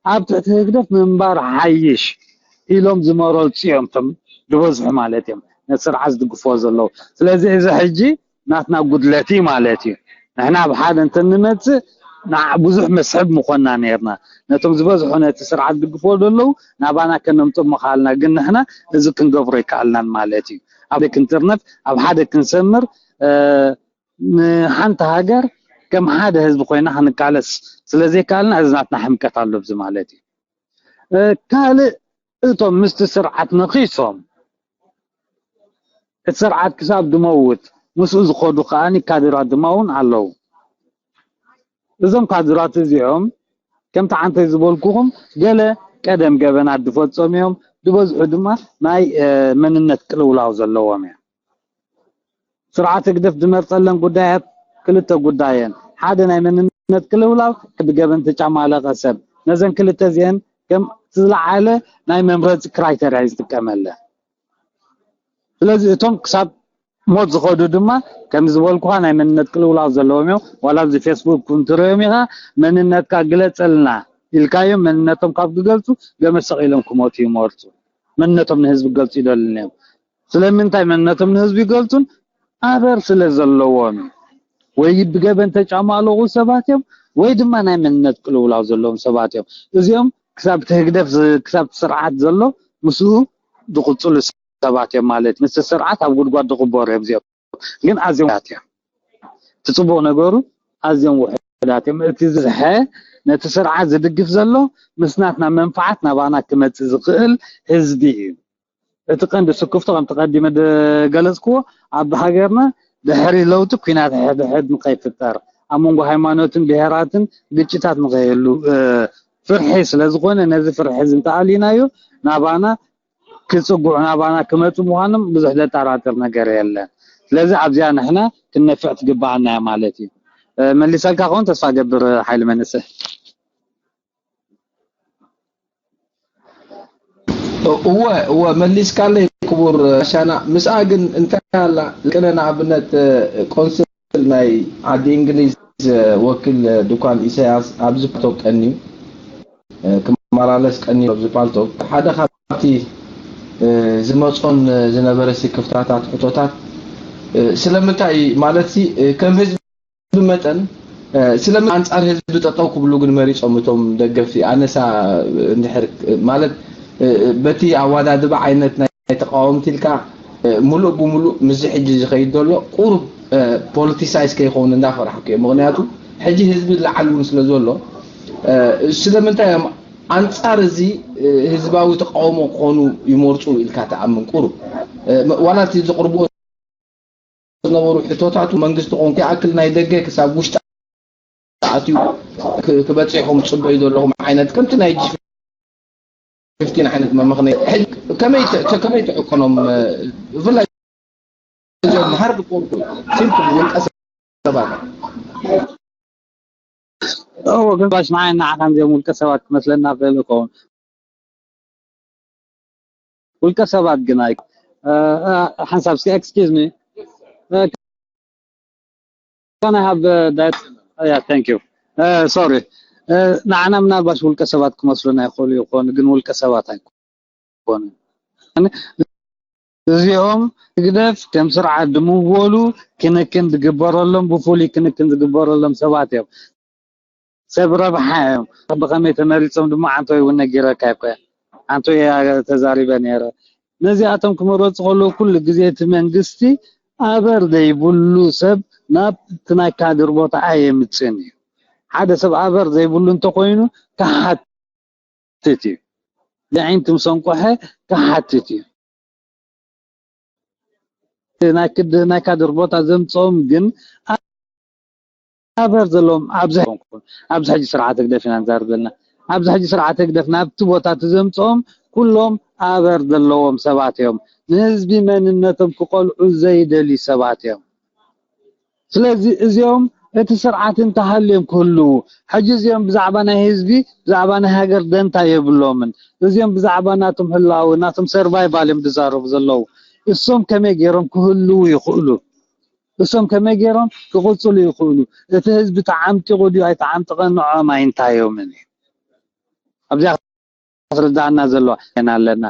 ኣብ ትሕቲ ህግደፍ ምንባር ሓይሽ ኢሎም ዝመረጹ እዮም። እቶም ዝበዝሑ ማለት እዮም ነቲ ስርዓት ዝድግፍዎ ዘለዉ። ስለዚ እዚ ሕጂ ናትና ጉድለት እዩ ማለት እዩ። ንሕና ኣብ ሓደ እንተንመጽእ ብዙሕ መስሕብ ምኾንና ነይርና። ነቶም ዝበዝሑ ነቲ ስርዓት ዝድግፍዎ ዘለዉ ናባና ከነምጽኦም ምኽኣልና፣ ግን ንሕና እዚ ክንገብሮ ኣይከኣልናን ማለት እዩ። ኣብ ክንጥርነፍ ኣብ ሓደ ክንሰምር ንሓንቲ ሃገር ከም ሓደ ህዝቢ ኮይና ክንቃለስ ስለዘይከኣልና እዚ ናትና ሕምቀት ኣሎ ኣብዚ ማለት እዩ። ካልእ እቶም ምስቲ ስርዓት ነኺሶም እቲ ስርዓት ክሳብ ድመውት ምስኡ ዝኸዱ ከኣ ካድራት ድማ እውን ኣለዉ። እዞም ካድራት እዚኦም ከምቲ ዓንተይ ዝበልኩኹም ገለ ቀደም ገበናት ዝፈጸሙ እዮም። ዝበዝሑ ድማ ናይ መንነት ቅልውላው ዘለዎም እዮም። ስርዓት ህግደፍ ዝመርጸለን ጉዳያት ክልተ ጉዳየን ሓደ ናይ መንነት ቅልውላው ብገበን ተጫማለቐ ሰብ ነዘን ክልተ እዚአን ከም ዝለዓለ ናይ መምረፂ ክራይተርያ ዝጥቀመለን። ስለዚ እቶም ክሳብ ሞት ዝኸዱ ድማ ከም ዝበልኩኻ ናይ መንነት ቅልውላው ዘለዎም እዮም። ዋላ ኣብዚ ፌስቡክ እውን ትርእዮም ኢኻ መንነትካ ግለፀልና ኢልካዮም መንነቶም ካብ ክገልፁ ገመድ ሰቒሎም ክሞቱ ይመርፁ። መንነቶም ንህዝቢ ክገልፁ ይደልን እዮም። ስለምንታይ መንነቶም ንህዝቢ ይገልፁን ኣበር ስለ ዘለዎም ወይ ብገበን ተጫማለቑ ሰባት እዮም ወይ ድማ ናይ መንነት ቅልውላው ዘለዎም ሰባት እዮም። እዚኦም ክሳብ እቲ ህግደፍ ክሳብ ስርዓት ዘሎ ምስኡ ዝቕፅሉ ሰባት እዮም ማለት ምስ ስርዓት ኣብ ጉድጓድ ዝቕበሩ እዮም። እዚኦም ግን ኣዝዮም ውሑዳት እዮም። እቲ ፅቡቕ ነገሩ ኣዝዮም ውሑዳት እዮም። እቲ ዝበዝሐ ነቲ ስርዓት ዝድግፍ ዘሎ ምስ ናትና መንፍዓት ናባና ክመፅእ ዝኽእል ህዝቢ እዩ። እቲ ቀንዲ ስክፍቶ ከምቲ ቀዲመ ዝገለፅክዎ ኣብ ሃገርና ድሕሪ ለውጢ ኲናት ሕድሕድ ንከይፍጠር ኣብ መንጎ ሃይማኖትን ብሄራትን ግጭታት ንከይህሉ ፍርሒ ስለዝኾነ ነዚ ፍርሒ እዚ እንተኣሊናዮ ናባና ክፅጉዑ ናባና ክመፁ ምዃኖም ብዙሕ ዘጠራጥር ነገር የለን። ስለዚ ኣብዚኣ ንሕና ክንነፍዕ ትግበኣና እያ ማለት እዩ። መሊሰልካ ከውን ተስፋ ገብር ሓይሊ መንስሕ። እወ እወ መሊስካለይ ክቡር ሻና። ምስኣ ግን እንታይ ኣላ ቅነ ንኣብነት ቆንስል ናይ ዓዲ እንግሊዝ ወኪል ድኳን ኢሳያስ ኣብዚ ፓልቶክ ቀንዩ ክመላለስ ቀንዩ ኣብዚ ፓልቶክ ሓደ ካብቲ ዝመጾን ዝነበረ ስክፍታታት ሕቶታት ስለምንታይ ማለት ከም ህዝቢ መጠን ስለምን ኣንጻር ህዝቢ ጠጠው ክብሉ ግን መሪጾም እቶም ደገፍቲ ኣነሳ እንድሕር ማለት በቲ ኣዋዳድባ ዓይነት ናይ ተቃወምቲ ኢልካ ሙሉእ ብሙሉእ ምስዚ ሕጂ ዝኸይድ ዘሎ ቁሩብ ፖለቲሳይዝ ከይኸውን እንዳፈራሕኩ እየ። ምክንያቱ ሕጂ ህዝቢ ላዓል እውን ስለ ዘሎ ስለምንታይ እዮም ኣንፃር እዚ ህዝባዊ ተቃውሞ ክኾኑ ይመርፁ ኢልካ ትኣምን? ቁሩብ ዋላ እቲ ዘቕርብዎ ዝነበሩ ሕቶታቱ መንግስቲ ኮንኩ ይኣክል ናይ ደገ ክሳብ ውሽጢ ኣትዩ ክበፅሕኹም ፅበዩ ዘለኹም ዓይነት ከምቲ ናይ ፊፍቲን ዓይነት መመኽነይ ከመይ ትዕቀኖም? ብፍላይ እዞም ሃርድ ኮር ሲምፕል ውልቀ ሰባት እዎ ግን ባሽ ንዓይ ንዓኻን እዚኦም ውልቀ ሰባት ክመስለና ክእል ይኸውን። ውልቀ ሰባት ግን ኣይ ሓንሳብ እስኪ excuse me can I have that yeah thank you sorry ንዓና ምናልባሽ ውልቀ ሰባት ክመስሉና ይኽእሉ ይኾኑ ግን ውልቀ ሰባት ኣይኮኑን። እዚኦም ህግደፍ ከም ስርዓት ድምወሉ ክንክን ዝግበረሎም ብፍሉይ ክንክን ዝግበረሎም ሰባት እዮም። ሰብ ረብሓ እዮም። ብኸመይ ተመሪፆም ድማ ዓንቶይ እውን ነጊረካ ይኮ ዓንቶይ ተዛሪበ ነይረ። ነዚኣቶም ክመረፁ ከለዉ ኩሉ ግዜ እቲ መንግስቲ ኣበር ዘይብሉ ሰብ ናብ እቲ ናይ ካድር ቦታ ኣየምፅእን እዩ። ሓደ ሰብ ኣበር ዘይብሉ እንተኮይኑ ክሓት ክሓትት እዩ። የዒንቲ ምስ ኣንቆሐ ክሓትት እዩ። ናይ ክድ ናይ ካድር ቦታ ዘምፅኦም ግን ኣበር ዘለዎም ኣብዚ ኣይኮንኩን። ኣብዚ ሕጂ ስርዓት ህግደፍ ኢና ንዛረብ ዘለና። ኣብዚ ሕጂ ስርዓት ህግደፍ ናብቲ ቦታ እቲ ዘምፅኦም ኩሎም ኣበር ዘለዎም ሰባት እዮም። ንህዝቢ መንነቶም ክቆልዑ ዘይደልዩ ሰባት እዮም። ስለዚ እዚኦም እቲ ስርዓት እንተሃልዮም ክህልዉ፣ ሕጂ እዚኦም ብዛዕባ ናይ ህዝቢ ብዛዕባ ናይ ሃገር ደንታ የብሎምን። እዚኦም ብዛዕባ ናቶም ህላወ ናቶም survival እዮም ዝዛረቡ ዘለዉ። እሶም ከመይ ገይሮም ክህልዉ ይኽእሉ? እሶም ከመይ ገይሮም ክቕፅሉ ይኽእሉ? እቲ ህዝቢ ተዓምጢቑ ድዩ ኣይተዓምጠቐን ንዕኦም ኣይንታዮምን እዩ። ኣብዚኣ ክትርድኣና ዘለዋ ኢና ኣለና።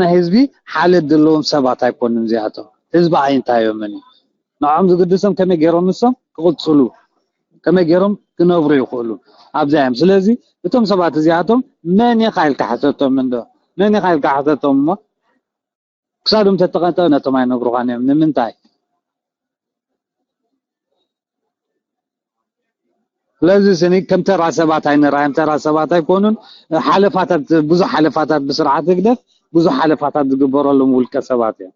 ናይ ህዝቢ ሓልዮት ዘለዎም ሰባት ኣይኮኑን እዚኣቶም። ህዝቢ ኣይንታዮምን እዩ። ንዕኦም ዝግድሶም ከመይ ገይሮም ንሶም ክቕፅሉ፣ ከመይ ገይሮም ክነብሩ ይኽእሉ ኣብዚኣ እዮም። ስለዚ እቶም ሰባት እዚኣቶም መን ኢኻ ኢልካ ሕተቶም እንዶ? መን ኢኻ ኢልካ ሕተቶም እሞ ክሳዶም ተተቐንጠ ነቶም ኣይነግሩኻን እዮም። ንምንታይ? ስለዚ ስኒ ከም ተራ ሰባት ኣይንርኣዮም። ተራ ሰባት ኣይኮኑን። ሓለፋታት ብዙሕ ሓለፋታት ብስርዓት ህግደፍ ብዙሕ ሓለፋታት ዝግበረሎም ውልቀ ሰባት እዮም።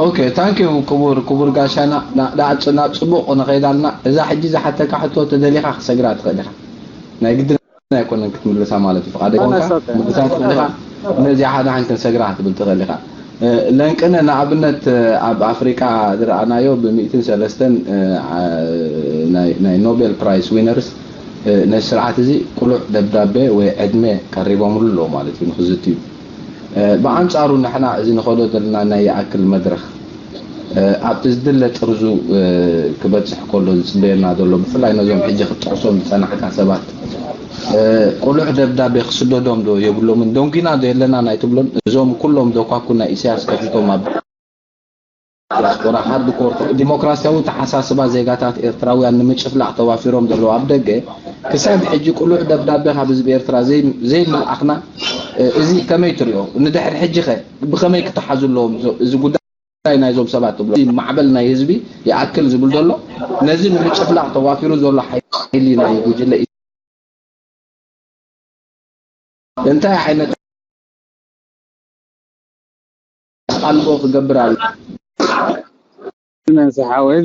ኦኬ ታንክ ዩ ክቡር ክቡር ጋሻና ናብ ፅቡቅ ንኸይዳልና እዛ ሕጂ ዝሓተካ ሕቶ ተደሊኻ ክሰግራ ትኽእል ኢኻ ናይ ግድን ኣይኮነን ክትምልሳ ማለት እዩ ፍቓደ ኮንካ ምልሳ ትኽእል ኢኻ ነዚኣ ሓደ ሓንቲ ክንሰግራ ክትብል ትኽእል ኢኻ ለንቅነ ንኣብነት ኣብ ኣፍሪቃ ዝረኣናዮ ብሚእትን ሰለስተን ናይ ኖቤል ፕራይስ ዊነርስ ነዚ ስርዓት እዚ ቅሉዕ ደብዳቤ ወይ ዕድመ ቀሪቦምሉ ኣለዉ ማለት እዩ ንክዝትዩ ብኣንጻሩ ንሕና እዚ ንኸዶ ዘለና ናይ ይኣክል መድረኽ ኣብቲ ዝድለ ጥርዙ ክበፅሕ ከሎ ዝፅበየና ዘሎ ብፍላይ ነዞም ሕጂ ክትጠቕሶም ዝፀናሕካ ሰባት ቁሉዕ ደብዳቤ ክስደዶም ዶ የብሎምን ደንጊና ዶ የለና ናይ ትብሎን እዞም ኩሎም ዶኳኩ ናይ ኢሳያስ ከፊቶም ኣብ ዲያስፖራ ሃርድ ኮር ዲሞክራሲያዊ ተሓሳስባ ዜጋታት ኤርትራውያን ንምጭፍላቕ ተዋፊሮም ዘለዉ ኣብ ደገ ክሳብ ሕጂ ቅሉዕ ደብዳቤ ካብ ህዝቢ ኤርትራ ዘይምልኣኽና እዚ ከመይ ትሪኦ? ንድሕሪ ሕጂ ኸ ብኸመይ ክተሓዙ ኣለዎም? እዚ ጉዳይ ናይዞም ሰባት ትብሎ ማዕበል ናይ ህዝቢ ይኣክል ዝብል ዘሎ ነዚ ንምጭፍላቕ ተዋፊሩ ዘሎ ሓይሊ ናይ ጉጅለ እንታይ ዓይነት ኣልቦ ክገብር ኣሎ መንስሓወይ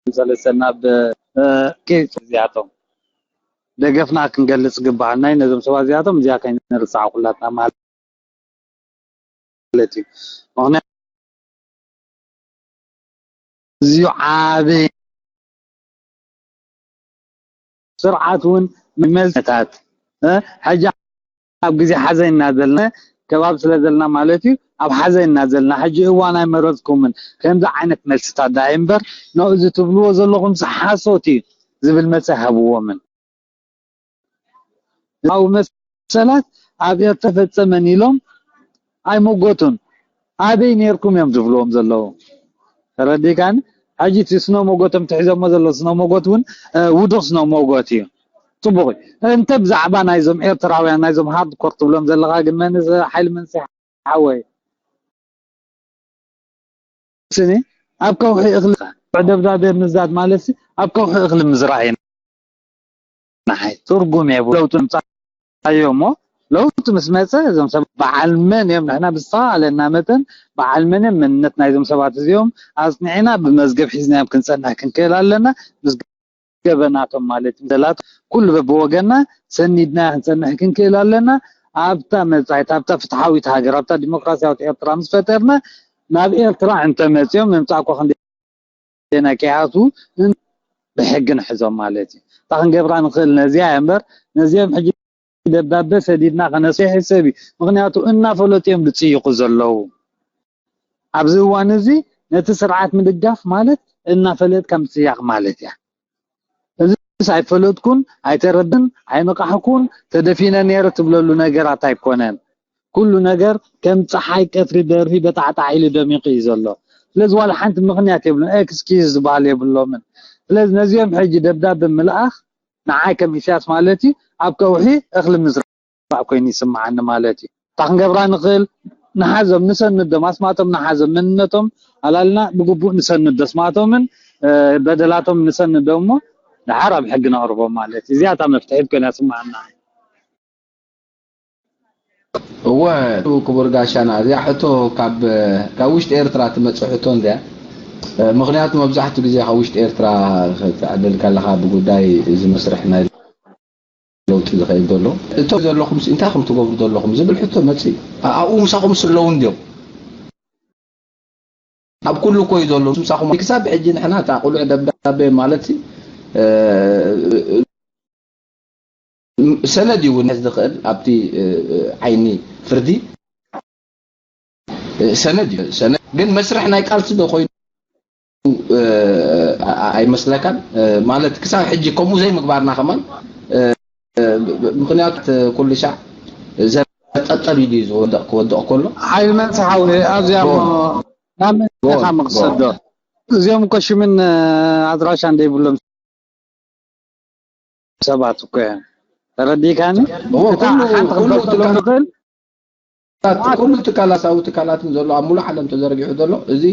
ሰለሰና ብ እዚኣቶም ደገፍና ክንገልፅ ግባኣና ነዞም ሰባት እዚኣቶም እዚኣ ከይንርሳዕ ኩላትና ማለት ማለት እዩ። ምክንያቱ እዚዩ ዓበይ ስርዓት እውን መዝነታት ሕጂ ኣብ ግዜ ሓዘን ኢና ዘለና ከባቢ ስለ ዘለና ማለት እዩ ኣብ ሓዘን ኢና ዘለና ሕጂ እዋን ኣይመረፅኩምን ከምዚ ዓይነት መልስታት ዳ እምበር ኖ እዚ ትብልዎ ዘለኹም ሓሶት እዩ ዝብል መልሲ ኣይሃብዎምን ኣብ መሰላት ኣብ ኤርትራ ፈጸመን ኢሎም ኣይመጎቱን ኣበይ ነርኩም እዮም ዝብልዎም ዘለዉ ተረዲካን ሕጂ እቲ ስነ መጎቶም ትሒዞሞ ዘለዉ ስነ መጎት እውን ውዱቕ ስነ መጎት እዩ ፅቡቕ እዩ እንተ ብዛዕባ ናይዞም ኤርትራውያን ናይዞም ሃርድ ኮር ትብሎም ዘለካ ግን መን ሓይሊ መንስሒ ሓወይ ስኒ ኣብ ከውሒ እኽሊ ደብዳቤ ምዛት ማለት ኣብ ከውሒ እኽሊ ምዝራእ እዩ። ንዓይ ትርጉም የብሉ። ለውጢ ምጻእ ኣዮ እሞ፣ ለውጢ ምስ መጸ እዞም ሰብ በዓል መን እዮም? ንሕና ብዝተኻእለና መጠን በዓል መን እዮም? መንነት ናይዞም ሰባት እዚኦም ኣጽኒዕና ብመዝገብ ሒዝናዮም ክንጸንሕ ክንክእል ኣለና። ምስ ገበናቶም ማለት እዩ። ዘላት ኩሉ በብወገና ሰኒድና ክንጸንሕ ክንክእል ኣለና። ኣብታ መጻኢት፣ ኣብታ ፍትሓዊት ሃገር፣ ኣብታ ዲሞክራሲያዊት ኤርትራ ምስ ፈጠርና፣ ናብ ኤርትራ እንተመጺኦም ምምጻእ እኮ ክንደ ዜና ከይኣትዉ ብሕጊ ንሕዞም ማለት እዩ። እታ ክንገብራ ንኽእል ነዚኣ እያ እምበር፣ ነዚኦም ሕጂ ደብዳቤ ሰዲድና ከነስርሕ ሰብ እዩ። ምኽንያቱ እናፈለጡ እዮም ዝጽይቑ ዘለዉ። ኣብዚ እዋን እዚ ነቲ ስርዓት ምድጋፍ ማለት እናፈለጥካ ምጽያቕ ማለት እያ። እዚስ ኣይፈለጥኩን፣ ኣይተረድን፣ ኣይነቃሕኩን፣ ተደፊነ ነይረ ትብለሉ ነገራት ኣይኮነን። ኩሉ ነገር ከም ጸሓይ ቀትሪ ደርሂ በጣዕጣዕ ኢሉ ደሚቑ እዩ ዘሎ። ስለዚ ዋላ ሓንቲ ምኽንያት የብሉን፣ ኤክስኪዝ ዝበሃል የብሎምን። ስለዚ ነዚኦም ሕጂ ደብዳበ ምልኣኽ ንዓይ ከም ኢሳያስ ማለት እዩ ኣብ ከውሒ እኽሊ ምዝራእ ኮይኑ ይስምዓኒ ማለት እዩ። እታ ክንገብራ ንኽእል ንሓዞም፣ ንሰንዶም፣ ኣስማቶም ንሓዞም፣ መንነቶም ኣላልና ብግቡእ ንሰንዶ ኣስማቶምን በደላቶም ንሰንዶ እሞ ደሓር ኣብ ሕጊ ነቕርቦም ማለት እዩ። እዚኣ እታ መፍትሒት ኮይና ስምዓና። እወ ክቡር ጋሻና፣ እዚኣ ሕቶ ካብ ካብ ውሽጢ ኤርትራ ትመጽእ ሕቶ እንድያ። ምኽንያቱ መብዛሕትኡ ግዜ ካብ ውሽጢ ኤርትራ ክትዕልል ከለኻ ብጉዳይ እዚ መስርሕ ናይ ለውጢ ዝኸይድ ዘሎ፣ እቶ ዘለኹም እንታይ ከም ትገብሩ ዘለኹም ዝብል ሕቶ መጽእ። ኣብኡ ምሳኹም ስለዉ እንድዮም? ኣብ ኩሉ እኮ እዩ ዘሎ ምሳኹም። ክሳብ ሕጂ ንሕና እታ ቁሉዕ ደብዳቤ ማለት ሰነድ እዩ እውን ዝኽእል ኣብቲ ዓይኒ ፍርዲ ሰነድ እዩ። ሰነድ ግን መስርሕ ናይ ቃልሲ ዶ ኮይኑ ኣይመስለካን? ማለት ክሳብ ሕጂ ከምኡ ዘይምግባርና ከማን ምኽንያቱ ኩሉ ሻዕ ዘጠጠር ኢሉ እዩ ዝወድቕ ክወድቕ ከሎ ሓይል መንስሓዊ ኣብዚኣ እሞ ናብ መን ኢኻ ምኽሰዶ? እዚኦም እኮ ሽምን ኣድራሻን ዘይብሎም ሰባት እኮ እዮም። ተረዲእካኒ? እታ ሓንቲ ክንፈልጠሎም ንኽእል ኩሉ ትካላሳዊ ትካላትን ዘሎ ኣብ ሙሉእ ዓለም ተዘርጊሑ ዘሎ እዚ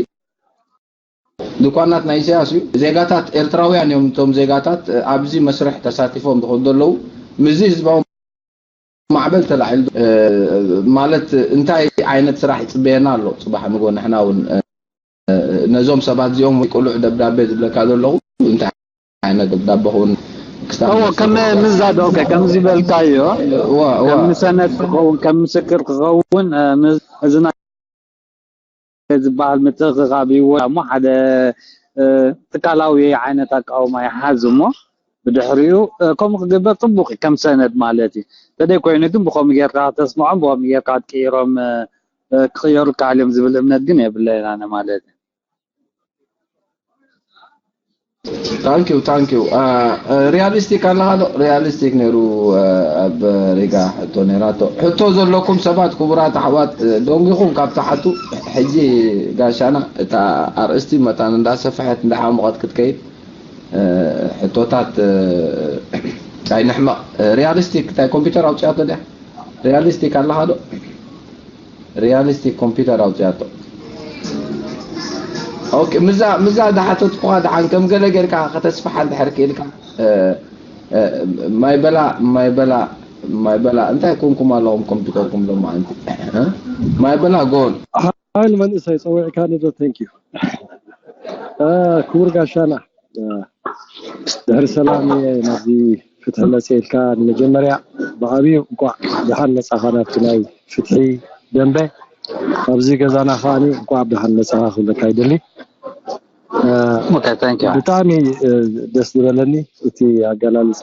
ድኳናት ናይ ኢሳያስ እዩ። ዜጋታት ኤርትራውያን እዮም። እቶም ዜጋታት ኣብዚ መስርሕ ተሳቲፎም ዝኸዱ ዘለዉ ምስዚ ህዝባዊ ማዕበል ተላዒሉ ማለት እንታይ ዓይነት ስራሕ ይፅበየና ኣሎ ፅባሕ ንጎ ንሕና እውን ነዞም ሰባት እዚኦም ወይ ቅሉዕ ደብዳቤ ዝብለካ ዘለኹ እንታይ ዓይነት ደብዳቤ ክውን እዎ ከም ምዛዶ ከ ከም ዝበልካዮ ከም ሰነድ ክኸውን ከም ምስክር ክኸውን እዚ ዝበሃል ምትእኽኻብ ይወ እሞ ሓደ ትካላዊ ዓይነት ኣቃውማ ይሓዝ እሞ ብድሕሪኡ ከምኡ ክግበር ፅቡቅ እዩ ከም ሰነድ ማለት እዩ። እንተደይ ኮይኑ ግን ብከምኡ ጌርካ ከተስምዖም ብከምኡ ጌርካ ክትቅይሮም ክቅየሩ ይከኣል እዮም ዝብል እምነት ግን የብለይን ኣነ ማለት እዩ። ታንኪዩ ታንኪዩ። ሪያሊስቲክ ኣለኻ ዶ? ሪያሊስቲክ ነይሩ ኣብ ሪጋ ሕቶ ነይራቶ። ሕቶ ዘለኩም ሰባት ክቡራት ኣሕዋት ደንጊኹም ካብ ትሓቱ። ሕጂ ጋሻና እታ ኣርእስቲ መታን እንዳሰፍሐት እንዳሓሞቐት ክትከይድ ሕቶታት ኣይንሕመቕ። ሪያሊስቲክ እንታይ ኮምፒውተር ኣውፅያቶ ድያ? ሪያሊስቲክ ኣለኻ ዶ? ሪያሊስቲክ ኮምፒውተር ኣውፅያቶ። ኦኬ ምዛ ምዛ ዝሓተትኩኻ ደሓን ከም ገለ ጌርካ ከተስፍሓ እንድሕር ክኢልካ ማይ በላ ማይ በላ ማይ በላ እንታይ ኮንኩም ኣለኹም ኮምፒውተርኩም ሎማዓንቲ ማይ በላ ጎል ሓይል መንእሰይ ፀዊዕካኒ ዶ thank you ክቡር ጋሻና ድሕሪ ሰላም እየ ናብዚ ፍትሒ መፅእ ኢልካ ንመጀመርያ ብዓብዩ እንኳዕ ደሓን መፃኻ ናብቲ ናይ ፍትሒ ደንበ ኣብዚ ገዛና ከዓኒ እንኳዕ ደሓን መፃኻ ክብለካ ይደሊ ብጣዕሚ ደስ ዝበለኒ እቲ ኣገላልፃ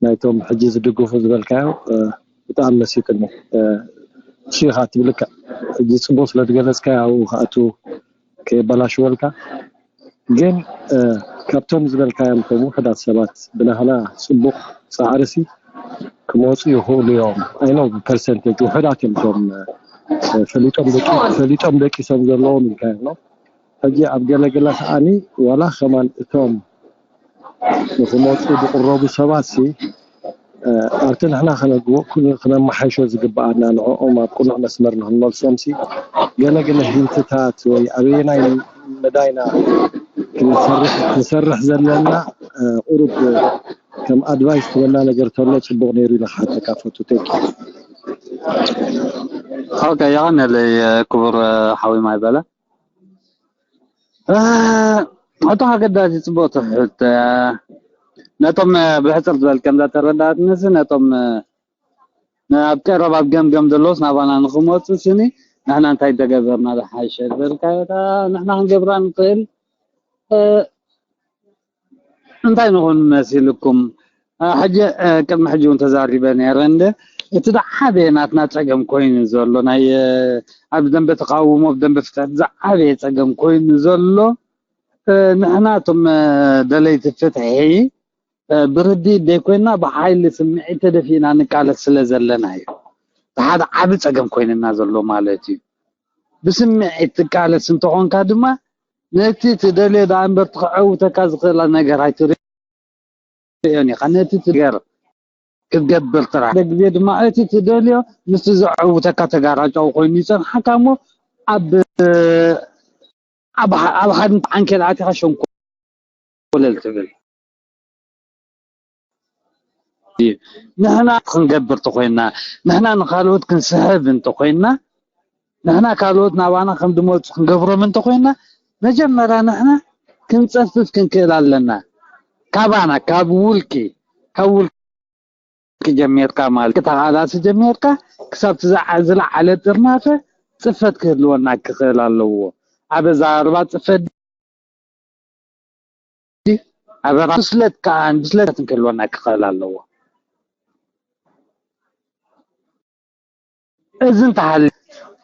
ናይቶም ሕጂ ዝድግፉ ዝበልካዮ ብጣዕሚ መሲጥኒ እሱ ኢኻ ትብልካ ሕጂ ፅቡቅ ስለ ዝገለፅካዮ ኣብኡ ክኣቱ ከየበላሽወልካ ግን ካብቶም ዝበልካዮም ቶም ውሕዳት ሰባት ብናህና ፅቡቅ ፃዕርሲ ክመፁ ይኽእሉ እዮም ኣይነው ብፐርሰንቴጅ ውሕዳት እዮም ቶም ፈሊጦም ደቂሶም ዘለዎም ኢልካዮም ሕጂ ኣብ ገለገለ ከዓኒ ዋላ ከማን እቶም ንክመፁ ዝቅረቡ ሰባት ሲ ኣብቲ ንሕና ክነማሓይሾ ዝግበኣና ንዕኦም ኣብ ቅኑዕ መስመር ንክንመልሶም ሲ ገለገለ ሂንትታት ወይ ኣበየናይ መዳይና ክንሰርሕ ክንሰርሕ ዘለና እ፣ ቁሩብ ከም ኣድቫይስ ትበላ ነገር ተሎ ጽቡቕ ነይሩ ኢለ ክሓተካ ፈቱ። ቴንክ ዩ። ኦኬ፣ የቐንየለይ ክቡር ሓዊ ማይ በለ። እ፣ ሕቶ ኣገዳሲ ጽቡቕ ትሕት ነቶም እ፣ ብሕጽር ዝበል ከምዛ ተረዳእትንሲ ነቶም እ፣ ኣብ ቀረብ ኣብ ገምገም ዘለውስ ናባና ንክመፁ ስኒ ንሕና እንታይ እንተገበርና ዝሓሸ ዝበልካዮ እታ ንሕና ክንገብራ ንክእል እ፣ እንታይ ንኹን መሲልኩም እ፣ ሕጂ እ፣ ቅድሚ ሕጂ እውን ተዛሪበ ነይረ እንደ እቲ ዝዓበየ ናትና ፀገም ኮይኑ ዘሎ ናይ እ፣ ኣብ ደንበ ተቃውሞ ኣብ ደንበ ፍትሒ ዝዓበየ ፀገም ኮይኑ ዘሎ እ፣ ንሕና እቶም እ፣ ደለይቲ ፍትሒ እ፣ ብርድኢት ደይኮይንና ብሓይሊ ስምዒት ተደፊእና ንቃለስ ስለ ዘለና እዩ። እቲ ሓደ ዓቢ ጸገም ኮይንና ዘሎ ማለት እዩ። ብስምዒት ትቃለስ እንተኾንካ ድማ ነቲ ትደልዮ ደኣ እምበር ክዕውተካ ዝኽእል ነገር ኣይትርእዮን ኢኻ። ነቲ ትገር ክትገብር ጥራሕ። ሓደ ግዜ ድማ እቲ ትደልዮ ምስቲ ዘዕውተካ ተጋራጫዊ ኮይኑ ይጸንሓካ እሞ ኣብ ኣብ ኣብ ሓድነት ዓንኬል ኣቲኻ ሸንኮለል ትብል እዩ። ንሕና ክንገብር እንተኮይንና፣ ንሕና ንካልኦት ክንስሕብ እንተኮይንና፣ ንሕና ካልኦት ናባና ከም ዝመፁ ክንገብሮም እንተኮይንና፣ መጀመርያ ንሕና ክንፀፍፍ ክንክእል ኣለና። ካባና ካብ ውልቂ ካብ ውልቂ ጀሚርካ ማለት ተቃላሲ ጀሚርካ ክሳብ ዝለዓለ ጥርናፈ ፅፈት ክህልወና ክኽእል ኣለዎ። ኣብ ኣዘራርባ ፅፈት ኣበራ ብስለት ከዓ ብስለት ክህልወና ክኽእል ኣለዎ። እዚ እንተሃልዩ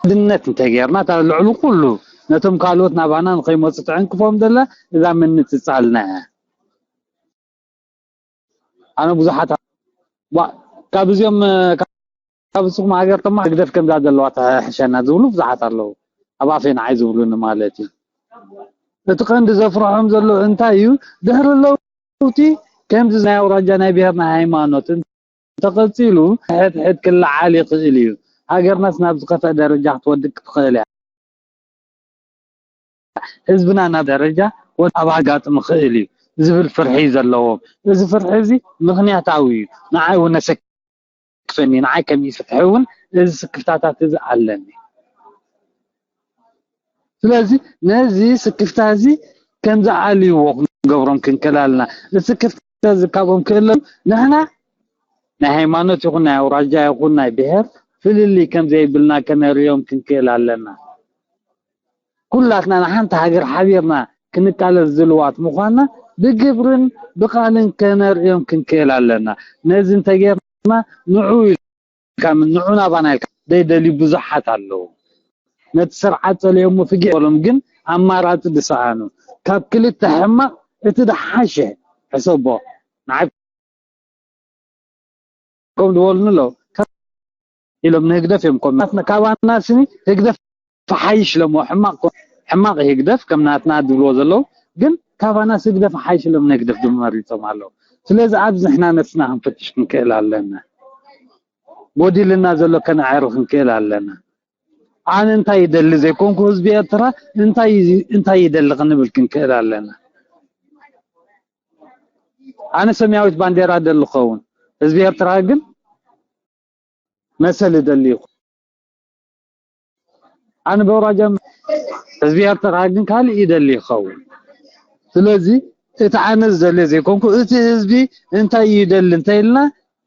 ድነት እንተጌርና እታ ልዕሊ ኩሉ ነቶም ካልኦት ናባና ንኸይመፁ ትዕንቅፎም ዘላ እዛ ምንፅፃልና እያ። ኣነ ብዙሓት ዋ ካብ እዚኦም ካብ ንስኹም ሃገር ተማ ህግደፍ ከምዛ ዘለዋ ተሕሸና ዝብሉ ብዙሓት ኣለዉ። ኣብ ኣፈይ ንዓይ ዝብሉኒ ማለት እዩ። እቲ ቀንዲ ዘፍርሖም ዘሎ እንታይ እዩ? ድሕሪ ለውጢ ከምዚ ናይ ኣውራጃ ናይ ብሔር ናይ ሃይማኖት እንተቐፂሉ ሕድሕድ ክለዓል ይኽእል እዩ። ሃገርናስ ናብ ዝኸፍአ ደረጃ ክትወድቅ ትኽእል እያ። ህዝብና ናብ ደረጃ ወድ ኣብ ኣጋጥም ይኽእል እዩ ዝብል ፍርሒ እዩ ዘለዎም። እዚ ፍርሒ እዚ ምኽንያታዊ እዩ። ንዓይ እውን ኣሰክፈኒ፣ ንዓይ ከም ኢፍትሒ እውን እዚ ስክፍታታት እዚ ኣለኒ። ስለዚ ነዚ ስክፍታ እዚ ከም ዝኣልይዎ ክንገብሮም ክንክእል ኣለና። እዚ ስክፍታ እዚ ካብኦም ክእለ ንሕና ናይ ሃይማኖት ይኹን ናይ ኣውራጃ ይኹን ናይ ብሔር ፍልልይ ከም ዘይብልና ከነርእዮም ክንክእል ኣለና። ኩላትና ንሓንቲ ሃገር ሓቢርና ክንቃለስ ዝልዋት ምዃንና ብግብርን ብቃልን ከነርእዮም ክንክእል ኣለና። ነዚ እንተጌርና ንዑ ኢልካ ንዑ ናባና ኢልካ ዘይደልዩ ብዙሓት ኣለዉ። ነቲ ስርዓት ጸሊኦሞ ፍጊዕ በሎም ግን ኣማራጺ ዝሰኣኑ ካብ ክልተ ሕማቕ እቲ ዝሓሸ ሕሰቦ ንዓይ ከም ዝበሉኒ ኣለዉ ኢሎም ንህግደፍ እዮም ኮም ናትና ካባና ስኒ ህግደፍ ተሓይሽ ለሞ ሕማቕ ኮ- ሕማቕ ህግደፍ ከም ናትና ዝብልዎ ዘለዉ ግን ካባናስ ህግደፍ ሓይሽ ኢሎም ንህግደፍ ድማ መሪጾም ኣለዉ። ስለዚ ኣብዚ ንሕና ነፍስና ክንፈትሽ ክንክእል ኣለና። ጎዲልና ዘሎ ከነዕሪ ክንክእል ኣለና። ኣነ እንታይ ይደሊ ዘይኮንኩ ህዝቢ ኤርትራ እንታይ እንታይ ይደሊ ክንብል ክንክእል ኣለና። ኣነ ሰማያዊት ባንዴራ ደሊ ኸውን ህዝቢ ኤርትራ ግን መሰል ይደሊ ይኹ ኣነ በውራጃ ህዝቢ ኤርትራ ግን ካልእ ይደሊ ይኸውን። ስለዚ እቲ ኣነ ዝደሊ ዘይኮንኩ እቲ ህዝቢ እንታይ ይደሊ እንተኢልና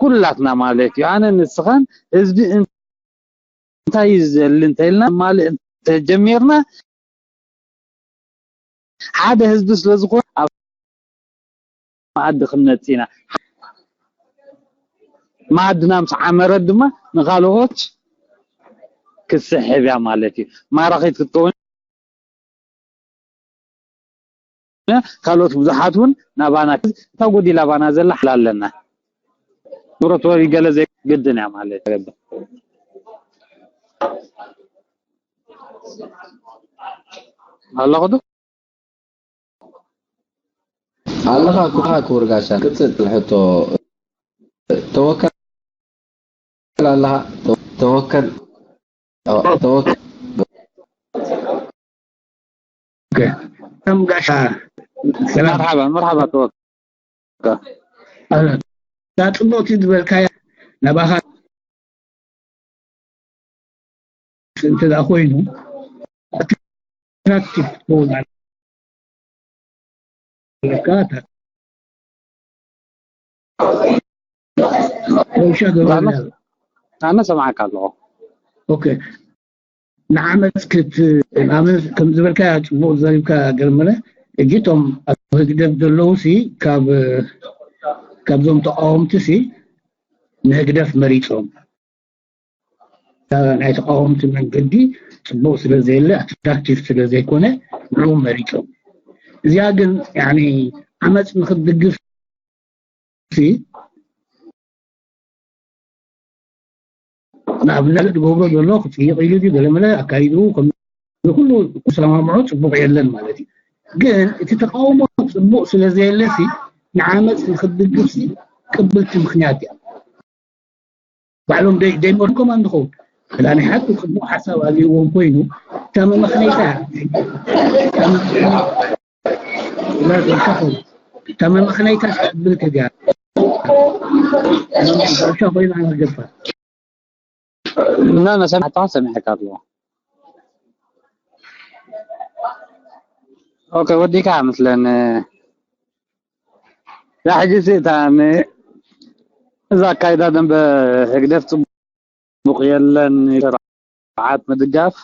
ኩላትና ማለት እዩ። ኣነ ንስኻን ህዝቢ እንታይ ይደሊ እንተኢልና ማልእ እንተጀሚርና ሓደ ህዝቢ ስለዝኾነ ኣብ መኣዲ ክንመጽእ ኢና። መኣድና ምስ ዓመረት ድማ ንኻልኦት ክትስሕብ እያ ማለት እዩ። ማራኺት ክትከውን ካልኦት ብዙሓት እውን ናባና እታ ጎዲላ ባና ዘላ ሓላ ኣለና ንብረት ወሪ ገለ ዘይግድን እያ ማለት ተገብር ኣለኹ ዶ ኣለኻ ኩራ ክቡር ጋሻ ቅጽል ሕቶ ተወከል ኣለኻ ተወከል ተወከል ከም ጋሻ ሰላም። መርሓባ፣ መርሓባ፣ ተወከ። ኣነ፣ እዛ ጽቡቕቲ ዝበልካያ ናባኻ እንተ ደኣ ኮይኑ፣ ኣትራክቲቭ ትኸውን ኣለካ። ረብሻ ገበርና። ኣነ ሰማዕካ ኣለኹ። ኦኬ። ንዓመፅ ክት-፣ ንዓመፅ ከም ዝበልካ ጽቡቕ ዘሪብካ ገርመለ። ሕጂ እቶም ኣብ ህግደፍ ዘለዉ ሲ ካብ፣ ካብዞም ተቃወምቲ ሲ ንህግደፍ መሪጾም። ናይ ተቃወምቲ መንገዲ ጽቡቕ ስለ ዘየለ፣ ኣትራክቲቭ ስለ ዘይኮነ ንዕኡ መሪጾም። እዚኣ ግን ያኒ ዓመፅ ንክትድግፍ ሲ ንኣብነት ዝገብሮ ዘሎ ክጽይቕ ኢሉ ድዩ ገለመለ ኣካይድኡ ከም ኩሉ ክሰማምዖ ጽቡቕ የለን ማለት እዩ። ግን እቲ ተቃውሞ ጽቡቕ ስለ ዘየለ ሲ ንዓመፅ ንክትድግፍ ሲ ቅብልቲ ምክንያት እያ። ባዕሎም ደይ-፣ ደይመርኮም ኣንድኸው። ክላ ናይ ሓቂ ጽቡቕ ሓሳብ ኣልይዎም ኮይኑ፣ እታ መመኽነይታ፣ እታ መመኽነይታ፣ እታ መመኽነይታ ትብል ተጋ-፣ መመኽነይታ ኮይና ኣገባ። እና መሰማዕታ ሰሚዕካ ኣለዎ። ኦኬ፣ ወዲካ ምስለን እዛ ሕጂ ሲ እታ ን-፣ እዛ ኣካይዳ ደንበ ህግደፍ ጽቡቕ የለን፣ ስርዓት ምድጋፍ፣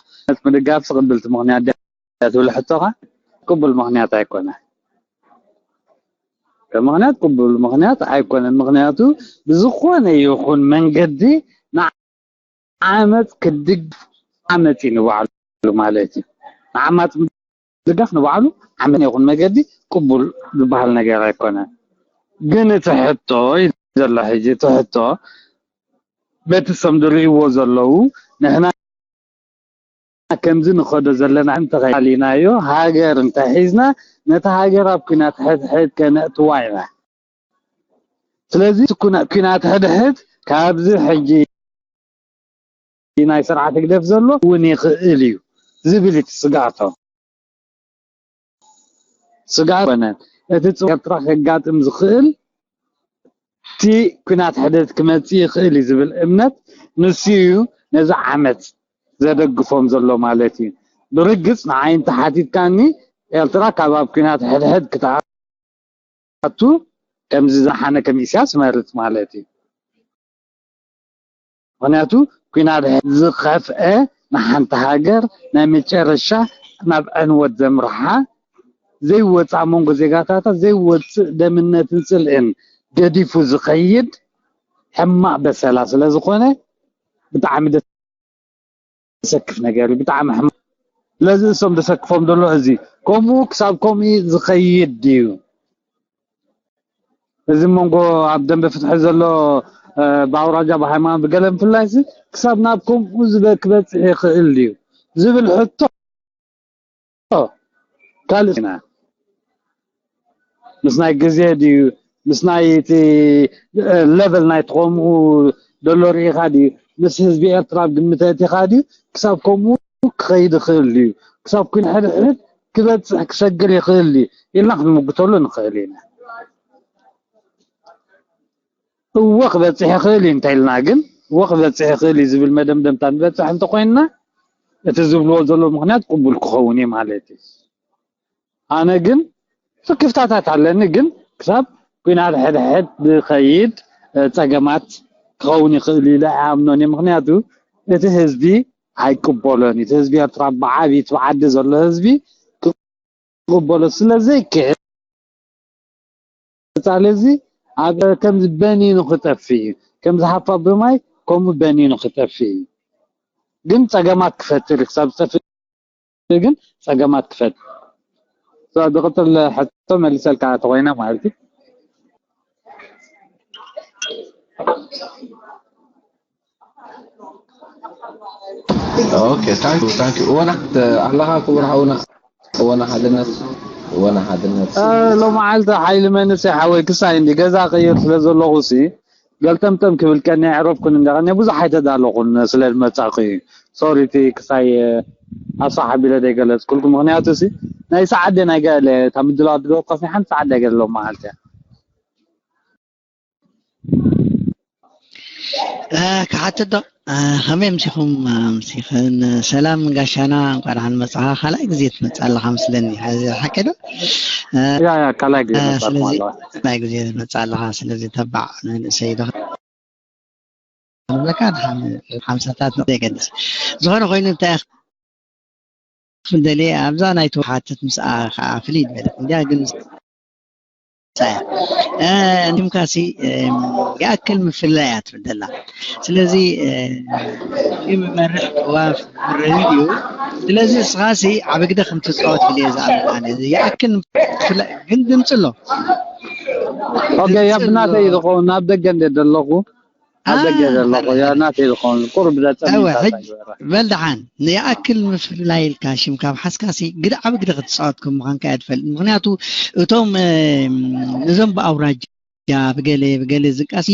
ምድጋፍ ስቕብልቲ ምኽንያት ድያ ትብል ሕቶኻ? ቅቡል ምኽንያት ኣይኮነ። ከም ምኽንያት ቅቡል ምኽንያት ኣይኮነን። ምኽንያቱ ብዝኾነ ይኹን መንገዲ ንዓመፅ ክድግፍ ዓመፅ እዩ ንባዕሉ ማለት እዩ። ንዓማፅ ምድጋፍ ንባዕሉ ዓመፅ ይኹን መገዲ ቅቡል ዝበሃል ነገር ኣይኮነን። ግን እቲ ሕቶ እዩ ዘሎ ሕጂ፣ እቲ ሕቶ በቲ ሰም ዝርእይዎ ዘለዉ ንሕና ከምዚ ንኸዶ ዘለና እንተኸሊናዮ ሃገር እንተሒዝና ነቲ ሃገር ኣብ ኲናት ሕድሕድ ከነእትዋ ኢና። ስለዚ እቲ ኩና-፣ ኲናት ሕድሕድ ካብዚ ሕጂ ናይ ስርዓት ህግደፍ ዘሎ እውን ይኽእል እዩ ዝብል እቲ ስግኣቶም። ስግኣት ኮነ እቲ ጽ-፣ ኤርትራ ከጋጥም ዝኽእል እቲ ኲናት ሕደት ክመጽእ ይኽእል እዩ ዝብል እምነት ንሱ እዩ ነዚ ዓመት ዘደግፎም ዘሎ ማለት እዩ። ብርግጽ ንዓይ እንተሓቲትካኒ ኤርትራ ካብ ኣብ ኲናት ሕድሕድ ክትኣቱ ከምዚ ዝሓነ ከም ኢሳያስ መርጽ ማለት እዩ። ምኽንያቱ ኲናት ዝኸፍአ ንሓንቲ ሃገር ናይ መጨረሻ ናብ ዕንወት ዘምርሓ ዘይወፃ መንጎ ዜጋታታ ዘይወፅእ ደምነትን ፅልእን ገዲፉ ዝኸይድ ሕማቕ በሰላ ስለ ዝኾነ ብጣዕሚ ዘሰክፍ ነገር እዩ። ብጣዕሚ ሕማቕ። ስለዚ እሶም ዘሰክፎም ዘሎ እዚ ከምኡ ክሳብ ከምኡ ዝኸይድ ድዩ? እዚ መንጎ ኣብ ደንበ ፍትሒ ዘሎ፣ እ፣ ብኣውራጃ ብሃይማኖት ብገለ ምፍላይሲ ክሳብ ናብ ከምኡ ዝበ-፣ ክበጽሕ ይኽእል ድዩ ዝብል ሕቶ ካልእ ኢና። ምስ ናይ ግዜ ድዩ፣ ምስ ናይ እቲ፣ እ፣ ለቨል ናይ ተቐምኡ ዘሎ ርኢኻ ድዩ፣ ምስ ህዝቢ ኤርትራ ኣብ ግምት ኣእቲኻ ድዩ፣ ክሳብ ከምኡ ክኸይድ ይኽእል ድዩ፣ ክሳብ ኩን ሕድሕድ ክበጽሕ ክሰግር ይኽእል ድዩ ኢልና ክንምጉተሉ ንኽእል ኢና። እወ ክበጽሕ ይኽእል እዩ እንተ ኢልና ግን፣ እወ ክበጽሕ ይኽእል እዩ ዝብል መደምደምታ ንበጽሕ እንተኾይንና፣ እቲ ዝብልዎ ዘለዉ ምኽንያት ቅቡል ክኸውን እዩ ማለት እዩ። ኣነ ግን ስክፍታታት ኣለኒ፣ ግን ክሳብ ኲናት ሕድሕድ ዝኸይድ፣ እ፣ ጸገማት ክኸውን ይኽእል ኢለ ኣይኣምኖን እየ። ምኽንያቱ እቲ ህዝቢ ኣይቅበሎን እዩ። እቲ ህዝቢ ኤርትራ ብዓቢ፣ እቲ ብዓዲ ዘሎ ህዝቢ ክቕበሎ ስለ ዘይክእል፣ ቀጻሊ እዚ ኣብ ከምዚ በኒኑ ክጠፍእ እዩ። ከምዚ ሃፋ ብማይ ከምኡ በኒኑ ክጠፍእ እዩ። ግን ጸገማት ክፈጥር እዩ። ክሳብ ዝጠፍእ ግን ጸገማት ክፈጥር። ሶ፣ ዝቕጽል ሕቶ መልሰልካ ተኾይነ ማለት እዩ። ኦኬ፣ ታንክ ዩ፣ ታንክ ዩ። እወና፣ ኣለኻ ክቡር ሓውና። እወና ሓድነት፣ እወና ሓድነት። እ፣ ሎማዓልቲ ሓይሊ መንእሰይ ሓወይ ክሳይ እንዲ ገዛ ቀይር ስለ ዘለኹ ሲ፣ ገልጠምጠም ክብል ቀኒ ኣዕረፍኩን እንዳ ቀኒ ብዙሕ ኣይተዳለኹን ስለ ዝመጻኹ እዩ። ሶሪ እቲ ክሳይ ኣስፋሕ ኣቢለ ዘይገለፅኩልኩም። ምክንያቱ ሲ ናይ ሰዓት ደ ናይ ገለ እታ ምድላው ድሮ ከፊሓን ሰዓት ደ ገለ ኣለዎ ማለት እያ። ክሓትት ዶ? ከመይ ኣምሲኹም? ኣምሲኽን ሰላም ጋሻና፣ እንኳዕ ደሓን መጻኻ። ካልኣይ ግዜ ትመጽእ ኣለኻ መስለኒ። ሓቂ ዶ? ያ ያ ካልኣይ ግዜ መጻእኩም ስለዚ ኣለዋ። ካልኣይ ግዜ ትመጽእ ኣለኻ። ስለዚ ተባዕ መንእሰይ ዶ ንብለካ፣ ድሓን ሓምሳታት ዘይገድስ። ዝኾነ ኮይኑ እንታይ ክፍል ደልየ ኣብዛ ናይ ተወሓተት ምስኣ ከዓ ፍልይ ዝበለት እንዲያ ግን ምስኣ እያ። እ፣ እንቲምካሲ እ፣ ይኣክል ምፍልላይ እያ ትብል ዘላ። ስለዚ እ፣ እዚ መመርሕ ጥዋፍ ምርህን እዩ። ስለዚ እስኻሲ ዓቢ ግደ ከም ትፃወት ፍልየ ዝኣምን ኣነ። እዚ ይኣክል ምፍልላይ ግን ድምፂ ኣሎ። ኦኬ ያ ብናተይ ዝኸውን ናብ ደገ እንደ ዘለኹ ኣብ ደገ ዘለኹ ያ ናተይ ዝኸውን ቁሩብ እወ ዘጸሚታ ሕጂ በል ደሓን ንይኣክል ምፍልላይ ኢልካ ሽምካ ኣብ ሓስካሲ ግደ ዓቢ ግደ ክትፃወት ከም ምዃንካ እያ ትፈልጥ። ምክንያቱ እቶም እም፣ ነዞም ብኣውራጃ ብገለ ብገለ ዝቃሲ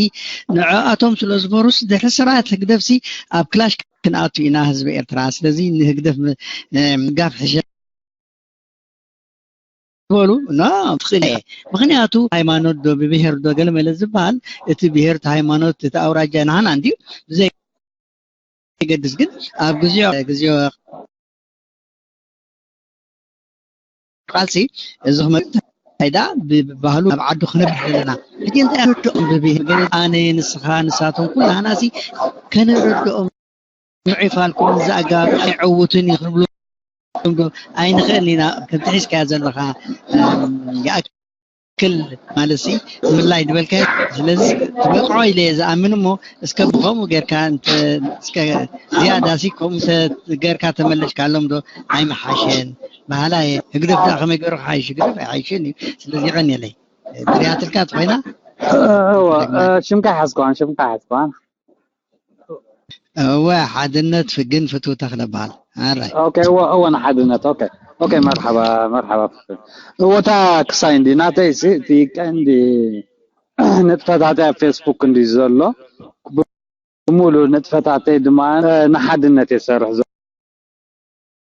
ንዕኣቶም ስለ ዝፈሩስ ድሕሪ ስርዓት ህግደፍሲ ኣብ ክላሽ ክንኣቱ ኢና ህዝቢ ኤርትራ። ስለዚ ንህግደፍ ም- እም፣ ምጋፍ ሕሸ በሉ ና ትኽእል እየ። ምክንያቱ ሃይማኖት ዶ ብብሄር ዶ ገለመለ ዝበሃል እቲ ብሄር እቲ ሃይማኖት እቲ ኣውራጃ ናህና እንድዩ ብዘይገድስ ግን ኣብ ግዜኦ ግዜኦ ቃልሲ እዚ ክመ እንታይ ደኣ ብባህሉ ኣብ ዓዱ ክነብር ዘለና ሕጂ እንታይ ርድኦም ብብሄር ገለ ኣነ ንስኻ ንሳቶም ኩላህናሲ ከነረድኦም ምዕፋልኩም እዚ ኣገባብ ኣይዕውትን እዩ ክንብሎም ዶ ኣይንኽእልን ኢና? ከምቲ ሒዝካዮ ዘለኻ እም፣ ይኣክል ማለት ሲ ምፍልላይ ዝበልካዮ ስለዚ ትበቅዖ ኢለ እየ ዝኣምን እሞ እስከ ብከምኡ ጌርካ እንተ እስከ ዝያዳ ሲ ከምኡ እንተ ጌርካ ተመለስካሎም ዶ ኣይምሓሸን? በሃላይ እየ። ህግደፍ ደኣ ከመይ ገይሩ ክሓይሽ? ህግደፍ ኣይሓይሽን እዩ። ስለዚ ይቐንየለይ። ትሪኣትልካ ተኾይና እወ ሽምካ ሓዝኳን ሽምካ ሓዝኳን እወ ሓድነት ግን ፍትው ተኽለ በሃል ኣራይ ኦኬ እወ እወ ንሓድነት ኦኬ ኦኬ መርሓባ መርሓባ ፍቅር እወታ ክሳይ እንዲ ናተይ ሲ እቲ ቀንዲ ንጥፈታተይ ኣብ ፌስቡክ እንዲ ዘሎ ብሙሉ ንጥፈታተይ ድማ ንሓድነት የሰርሕ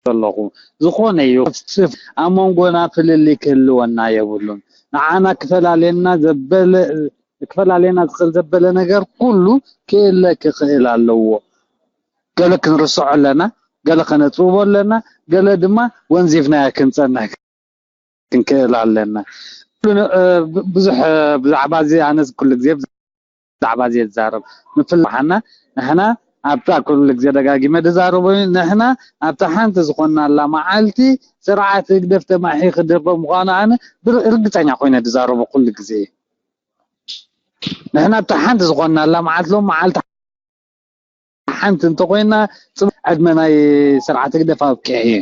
ዘለኹ ዝኾነ ይኹን ኣብ መንጎና ፍልልይ ክህልወና የብሉን ንዓና ክፈላልየና ዘበለ ክፈላልየና ዝኽእል ዘበለ ነገር ኩሉ ክእለ ክኽእል ኣለዎ ገለ ክንርስዖ ኣለና ገለ ከነፅብቦ ኣለና ገለ ድማ ወንዚፍናዮ ክንፀንሕ ክንክእል ኣለና ብዙሕ ብዛዕባ እዚ ኣነ ኩሉ ግዜ ብዛዕባ እዚ ዝዛረብ ምፍልሓና ንሕና ኣብታ ኩሉ ግዜ ደጋጊመ ድዛረቦ ንሕና ኣብታ ሓንቲ ዝኾንናላ መዓልቲ ስርዓት ህግደፍ ተማሒ ክድርበ ምዃኑ ኣነ ርግፀኛ ኮይነ ድዛረቦ ኩሉ ግዜ ንሕና ኣብታ ሓንቲ ዝኾንናላ መዓልቲ ሎም መዓልቲ ሓንቲ እንተኮይና ዕድመ ናይ ስርዓት ህግደፍ ኣብቂዐ እዩ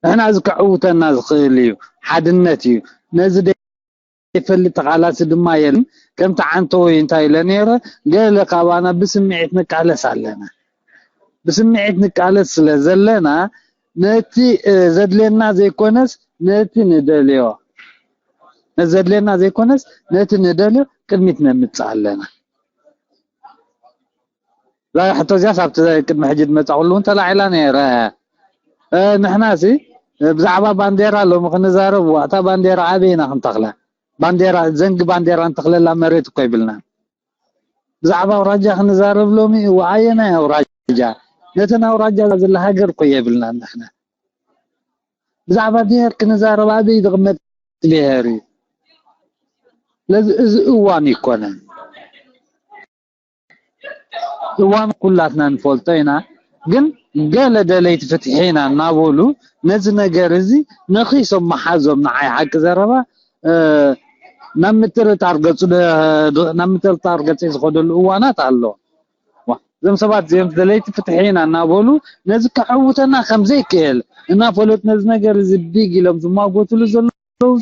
ንሕና እዚ ከዕውተና ዝኽእል እዩ ሓድነት እዩ ነዚ ዘይፈልጥ ተቓላሲ ድማ የለን ከምቲ ዓንተወይ እንታይ ኢለ ነይረ ገለ ካባና ብስምዒት ንቃለስ ኣለና ብስምዒት ንቃለስ ስለ ዘለና ነቲ ዘድልየና ዘይኮነስ ነቲ ንደልዮ ነቲ ዘድልየና ዘይኮነስ ነቲ ንደልዮ ቅድሚት ነምፅእ ኣለና እዛ ሕቶ እዚኣ ሳብቲ ቅድሚ ሕጂ ዝመፃ ኩሉ እውን ተላዒላ ነይረ ንሕና ሲ ብዛዕባ ባንዴራ ሎሚ ክንዛረብ እዋ እታ ባንዴራ ኣበይ ኢና ክንተኽላ ባንዴራ ዘንጊ ባንዴራ ንተኽለላ መሬት እኮ ይብልና ብዛዕባ ኣውራጃ ክንዛረብ ሎሚ እዋ ኣየናይ ኣውራጃ ነተን ኣውራጃ ዝላ ሃገር እኮ የብልና ንሕና ብዛዕባ ብሄር ክንዛረብ ኣበይ ዝቕመጥ ብሄር እዩ ስለዚ እዚ እዋን ይኮነን እዋን ኩላትና ንፈልጦ ኢና ግን ገለ ደለይቲ ፍትሒ ኢና እናበሉ ነዚ ነገር እዚ ነኺሶም መሓዞም ንዓይ ሓቂ ዘረባ ናብ ምጥርጣር ገፁ ናብ ምጥርጣር ገፂ ዝኸደሉ እዋናት ኣሎ እዞም ሰባት እዚኦም ደለይቲ ፍትሒ ኢና እናበሉ ነዚ ከዕውተና ከምዘይክእል እናፈለጡ ነዚ ነገር እዚ ቢግ ኢሎም ዝማጎትሉ ዘለዉ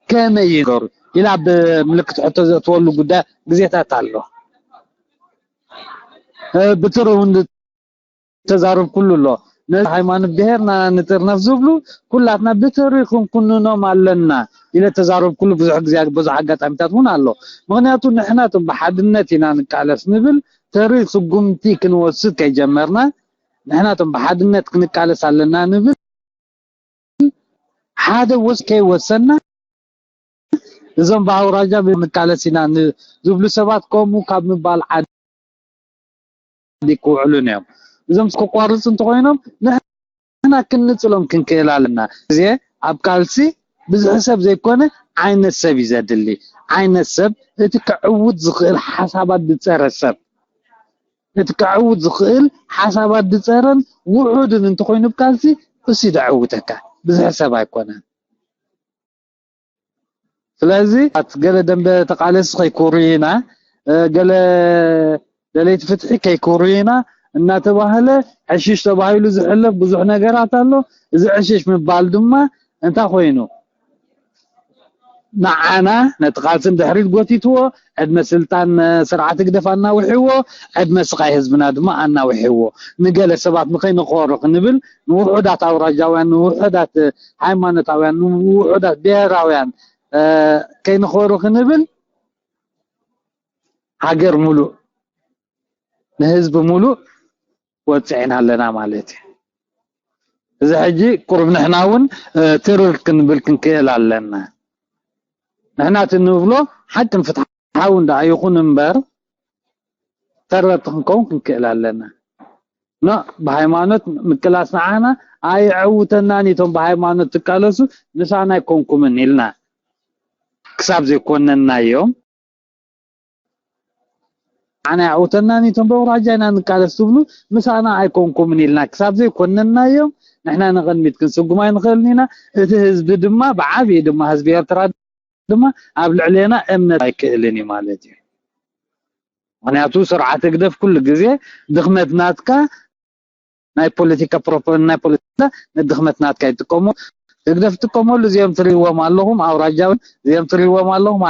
ከመይ ይገሩ ኢላ ብምልክት ሕቶ ዘእትወሉ ጉዳይ ግዜታት ኣሎ ብትሪ እውን ተዛርብ ኩሉ ኣሎ ነዚ ሃይማኖት ብሄርና ንጥርነፍ ዝብሉ ኩላትና ብትሪ ክንኩንኖም ኣለና ኢለ ተዛረብ ኩሉ ብዙሕ ግዜ ብዙሕ ኣጋጣሚታት እውን ኣሎ ምክንያቱ ንሕናቶም ብሓድነት ኢና ንቃለስ ንብል ተሪር ስጉምቲ ክንወስድ ከይጀመርና ንሕና እቶም ብሓድነት ክንቃለስ ኣለና ንብል። ሓደ ወስ ከይወሰና እዞም ብኣውራጃ ክንቃለስ ኢና ዝብሉ ሰባት ከምኡ ካብ ምባል ዓዲ ክውዕሉን እዮም። እዞም ክቋርፁ እንተኮይኖም ንሕና ክንፅሎም ክንክእል ኣለና። ግዜ ኣብ ቃልሲ ብዙሕ ሰብ ዘይኮነ ዓይነት ሰብ እዩ ዘድሊ። ዓይነት ሰብ እቲ ክዕውት ዝኽእል ሓሳባት ዝፀረ ሰብ እቲ ክዕውት ዝኽእል ሓሳባት ዝፀረን ውሑድን እንተኮይኑ ብቃልሲ እሱ ደዕውተካ ብዙሕ ሰብ ኣይኮነን። ስለዚ ኣት ገለ ደንበ ተቃለሲ ከይኮርዩና ገለ ደለይቲ ፍትሒ ከይኮርዩና እናተባህለ ዕሽሽ ተባሂሉ ዝሕለፍ ብዙሕ ነገራት ኣሎ። እዚ ዕሽሽ ምባል ድማ እንታይ ኮይኑ ንዓና ነቲ ቃልሲ ንድሕሪት ጎቲትዎ፣ ዕድመ ስልጣን ስርዓት ህግደፍ ኣናዊሕዎ፣ ዕድመ ስቃይ ህዝብና ድማ ኣናዊሕዎ። ንገለ ሰባት ንኸይንኾሩ ክንብል ንውሑዳት ኣውራጃውያን፣ ንውሑዳት ሃይማኖታውያን፣ ንውሑዳት ብሄራውያን ከይንኾሩ ክንብል ሃገር ሙሉእ ንህዝቢ ሙሉእ ወፅዕና ኣለና ማለት እዩ። እዚ ሕጂ ቁሩብ ንሕና እውን ትርር ክንብል ክንክእል ኣለና። ንሕና እቲ ንብሎ ሓቅን ፍትሓውን ደኣ ይኹን እምበር ተረርቲ ክንከውን ክንክእል ኣለና። ኖ ብሃይማኖት ምቅላስ ንዓና ኣየዕውተናን እዩ። እቶም ብሃይማኖት ትቃለሱ ምሳና ኣይኮንኩምን ኢልና ክሳብ ዘይኮነናዮም ኣነ ኣውተናን እቶም በውራጃ ኢና ንቃለስ ትብሉ ምሳና ኣይኮንኩምን ኢልና ክሳብ ዘይኮነናዮም ንሕና ንቕድሚት ክንስጉም ኣይንኽእልን ኢና። እቲ ህዝቢ ድማ ብዓብዪ ድማ ህዝቢ ኤርትራ ድማ ኣብ ልዕሌና እምነት ኣይክእልን እዩ ማለት እዩ። ምክንያቱ ስርዓት ህግደፍ ኩሉ ግዜ ድኽመት ናትካ ናይ ፖለቲካ ፕሮፓጋንዳ ናይ ፖለቲካ ንድኽመት ናትካ ይጥቀሙ ህግደፍ ትጥቀመሉ እዚኦም ትሪእዎም ኣለኹም ኣውራጃውን እዚኦም ትሪእዎም ኣለኹም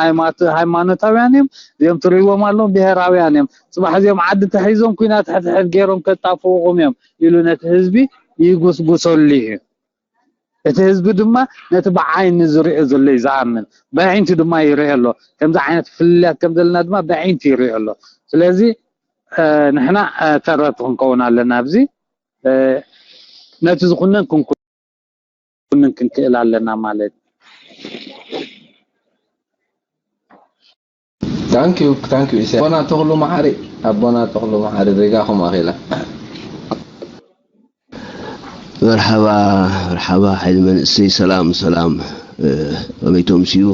ሃይማኖታውያን እዮም እዚኦም ትሪእዎም ኣለኹም ብሄራውያን እዮም ጽባሕ እዚኦም ዓዲ ተሒዞም ኩናት ሕድሕድ ገይሮም ከጣፍቑኹም እዮም ኢሉ ነቲ ህዝቢ ይጉስጉሰሉ እዩ። እቲ ህዝቢ ድማ ነቲ ብዓይኒ ዝሪኦ ዘሎ እዩ ዝኣምን። ብኣዒንቱ ድማ ይሪኦ ኣሎ። ከምዚ ዓይነት ፍልልያት ከም ዘለና ድማ ብኣዒንቱ ይሪኦ ኣሎ። ስለዚ ንሕና ተረርቲ ክንከውን ኣለና ኣብዚ ነቲ ዝኹነን ክንኩንን ክንክእል ኣለና ማለት Thank you, thank you ኢሳይ ኣቦና ተኽሉ መሓሪ ኣቦና ተኽሉ መሓሪ ሪጋኹም ኣኺላ። መርሓባ መርሓባ ሓይሊ መንእሰይ ሰላም ሰላም ከመይ ተምስዩ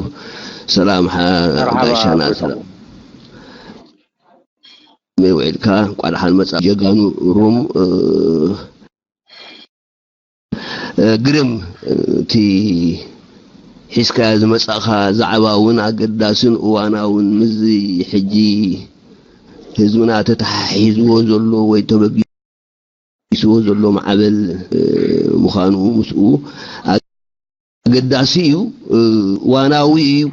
ሰላም ጋሻና ሰላም መይ ውዒልካ እንቋዕ ደሓን መጻ ጀጋኑ ሩም ግርም እቲ ሒዝካዮ ዝመጻእኻ ዛዕባ እውን ኣገዳስን እዋናውን ምስዚ ሕጂ ህዝብና ተተሓሒዝዎ ዘሎ ወይ ተበጊስዎ ዘሎ ማዕበል ምዃኑ ምስኡ ኣገዳሲ እዩ፣ እዋናዊ እዩ።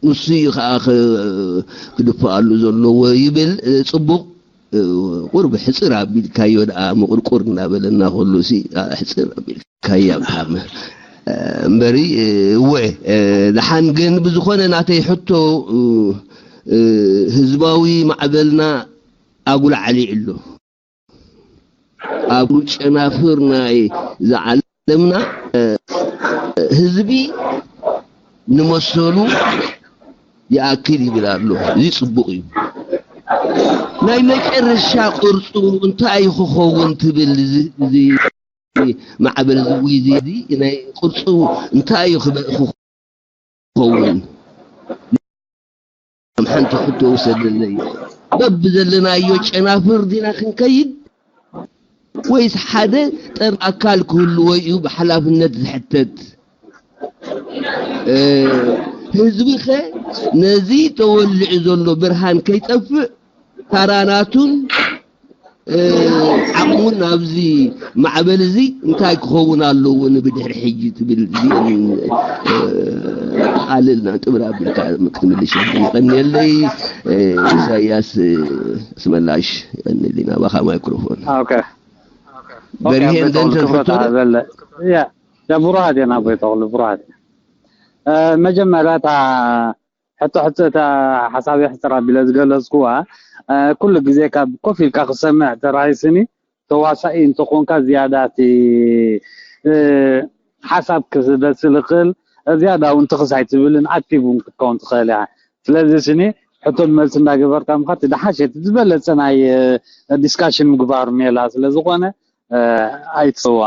ንሱ እዩ ከዓ ክድፈኣሉ ዘለዎ ይብል። ፅቡቕ ቁርብ ሕፅር ኣቢልካዮ ደኣ ምቁርቁር እናበለና ከሎ ሲ ሕፅር ኣቢልካያ ብሓመ እምበሪ እወ ደሓን ግን ብዝኾነ ናተይ ሕቶ ህዝባዊ ማዕበልና ኣጉል ዓሊዑ ኣሎ ኣብ ጨናፍር ናይ ዝዓለምና ህዝቢ ንመሰሉ ይኣክል ይብል ኣሎ። እዚ ጽቡቕ እዩ። ናይ መጨረሻ ቅርጹ እንታይ እዩ ክኸውን ትብል እዚ ማዕበል ዝውይ እዚ ናይ ቅርጹ እንታይ እዩ ክኸውን? ከም ሓንቲ ሕቶ ውሰደለይ። በብዘለናዮ ጨናፍር ዲና ክንከይድ ወይስ ሓደ ጠር ኣካል ክህልዎ እዩ ብሓላፍነት ዝሕተት? ህዝቢ ኸ ነዚ ተወሊዑ ዘሎ ብርሃን ከይጠፍእ ታራ ናቱን ዓቕሙን ኣብዚ ማዕበል እዚ እንታይ ክኸውን ኣለዎ ንብድሕሪ ሕጂ ትብል እዚአን ቃልል ነጥብ ኣቢልካ ክትምልሽ የቐንየለይ ኢሳያስ ኣስመላሽ የቐንየለይ ናባኻ ማይክሮፎን በርሄ እንደንተ ብሩሃት ኢና ቦይተቕሉ ብሩሃት መጀመርያ እታ ሕቶ ሕቶ እታ ሓሳብ ሕፅር ኣቢለ ዝገለፅኩዋ ኩሉ ግዜ ካብ ኮፍ ኢልካ ክሰምዕ ተራይስኒ ተዋሳኢ እንተኾንካ ዝያዳ እቲ ሓሳብ ክበስል ይኽእል፣ ዝያዳ እውን ትኽስ ኣይትብልን፣ ኣክቲቭ እውን ክትከውን ትኽእል እያ። ስለዚ ስኒ ሕቶን መልሲ እንዳገበርካ ምኻድ እቲ ደሓሸ እቲ ዝበለፀ ናይ ዲስካሽን ምግባር ሜላ ስለዝኾነ ኣይትሰዋ።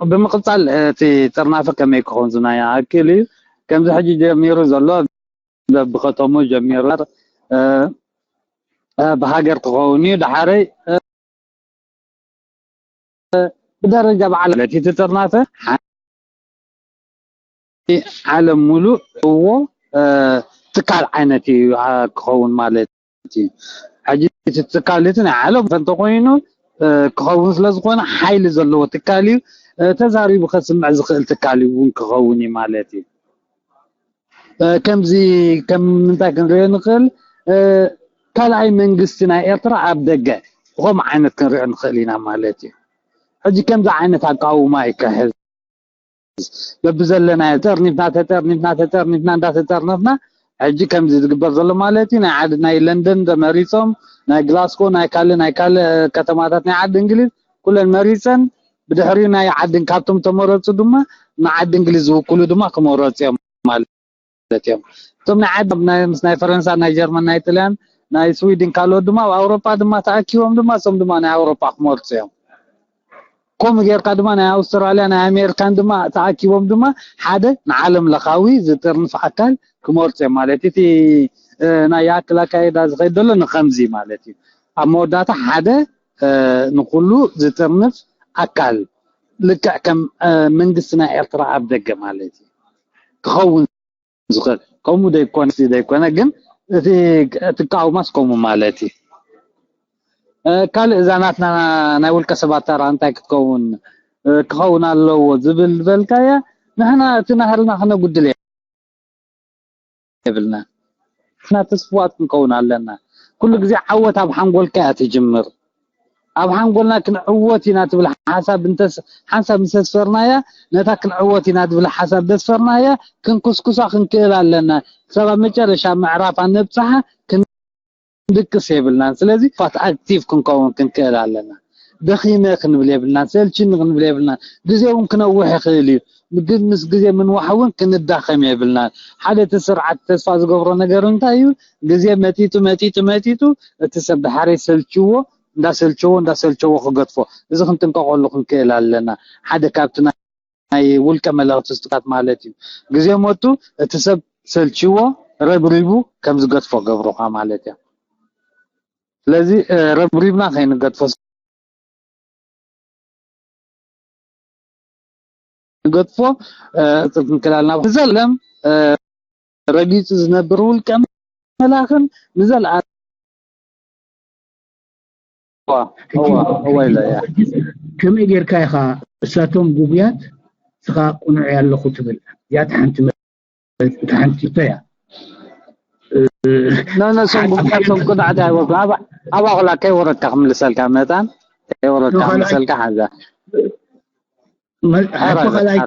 ብምቕፃል እቲ ጥርናፈ ከመይ ክኸውን ዝናያ ኣክል እዩ። ከምዚ ሕጂ ጀሚሩ ዘሎ ብከተሙ ጀሚሩ ብሃገር ክኸውን እዩ። ዳሓረይ ብደረጃ ብዓለም እቲ ጥርናፈ ዓለም ሙሉእ እዎ ትካል ዓይነት እዩ ክኸውን ማለት እዩ። ሕጂ እቲ ትካል እቲ ናይ ዓለም እንተኮይኑ ክኸውን ስለዝኮነ ሓይሊ ዘለዎ ትካል እዩ። ተዛሪቡ ከስምዕ ዝኽእል ትካል እውን ክኸውን እዩ ማለት እዩ። ከምዚ ከም ምንታይ ክንሪኦ ንኽእል? ካልኣይ መንግስቲ ናይ ኤርትራ ኣብ ደገ ብኸምኡ ዓይነት ክንሪኦ ንኽእል ኢና ማለት እዩ። ሕጂ ከምዚ ዓይነት ኣቃውማ እዩ ክሕዝ በብዘለናዮ ተጠርኒፍና ተጠርኒፍና ተጠርኒፍና እንዳተጠርነፍና ሕጂ ከምዚ ዝግበር ዘሎ ማለት እዩ። ናይ ዓዲ ናይ ለንደን መሪፆም ናይ ግላስኮ ናይ ካልእ ናይ ካልእ ከተማታት ናይ ዓዲ እንግሊዝ ኩለን መሪፀን ብድሕሪኡ ናይ ዓዲ ካብቶም ተመረፁ ድማ ንዓዲ እንግሊዝ ዝውክሉ ድማ ክመረፁ እዮም ማለት እዮም። እቶም ናይ ዓዲ ናይ ምስ ናይ ፈረንሳ ናይ ጀርመን ናይ ጥልያን ናይ ስዊድን ካልኦት ድማ ኣብ ኣውሮጳ ድማ ተኣኪቦም ድማ እሶም ድማ ናይ ኣውሮጳ ክመርፁ እዮም። ከምኡ ጌርካ ድማ ናይ ኣውስትራልያ ናይ ኣሜሪካን ድማ ተኣኪቦም ድማ ሓደ ንዓለም ለኻዊ ዝጥርንፍ ኣካል ክመርፁ እዮም ማለት እዩ። እቲ ናይ ያክል ኣካይዳ ዝኸይድ ዘሎ ንከምዚ ማለት እዩ። ኣብ መወዳእታ ሓደ ንኩሉ ዝጥርንፍ ኣካል ልክዕ ከም መንግስቲ ናይ ኤርትራ ኣብ ደገ ማለት እዩ ክኸውን ዝኽእል ከምኡ ደይኮነ ደይኮነ ግን እቲ ትቃውማስ ከምኡ ማለት እዩ። ካልእ እዛ ናትና ናይ ውልቀ ሰባት ተራ እንታይ ክትከውን ክኸውን ኣለዎ ዝብል ዝበልካያ ንሕና እቲ ናህርና ክነጉድል የብልና። ንሕና ተስፍዋት ክንከውን ኣለና። ኩሉ ግዜ ዓወት ኣብ ሓንጎልካ እያ ትጅምር። ኣብ ሓንጎልና ክንዕወት ኢና ትብል ሓሳብ እንተስ ሓንሳብ ምስ ኣስፈርናያ ነታ ክንዕወት ኢና ትብል ሓሳብ ደስፈርናያ ክንኩስኩሳ ክንክእል ኣለና። ክሳብ ኣብ መጨረሻ ምዕራፍ ኣነብጽሓ ክንድቅስ የብልናን። ስለዚ ፋት ኣክቲቭ ክንከውን ክንክእል ኣለና። ደኺመ ክንብል የብልናን፣ ሰልችኒ ክንብል የብልናን። ግዜ እውን ክነውሕ ይኽእል እዩ። ግን ምስ ግዜ ምንዋሕ እውን ክንዳኸም የብልናን። ሓደ እቲ ስርዓት ተስፋ ዝገብሮ ነገር እንታይ እዩ? ግዜ መጢጡ መጢጡ መጢጡ እቲ ሰብ ድሓረይ ሰልችዎ እንዳሰልቸዎ እንዳሰልቸዎ ክገድፎ እዚ ክንጥንቀቀሉ ክንክእል ኣለና። ሓደ ካብቲ ናይ ውልቀ መለክቲ ስቱካት ማለት እዩ። ግዜ መጡ እቲ ሰብ ሰልችዎ ረብሪቡ ከም ዝገድፎ ገብሮካ ማለት እያ። ስለዚ ረብሪብና ከይንገድፎ ንገድፎ ክንክላልና ብዘለም ረጊጹ ዝነብር ውልቀ መላኽን ንዘለኣለም ከመይ ጌርካ ኢኻ እሳቶም ጉጉያት ስኻ ቁኑዕ ኣለኹ ትብል? ያት ሓንቲ እታ ሓንቲ እያ። ነነሶም ጉጉያቶም ቅኑዓት ኣይወርዱ ኣባኹላ ከይወረድካ ክምልሰልካ መታን ከይወረድካ ክምልሰልካ ሓዛ ካልኣይ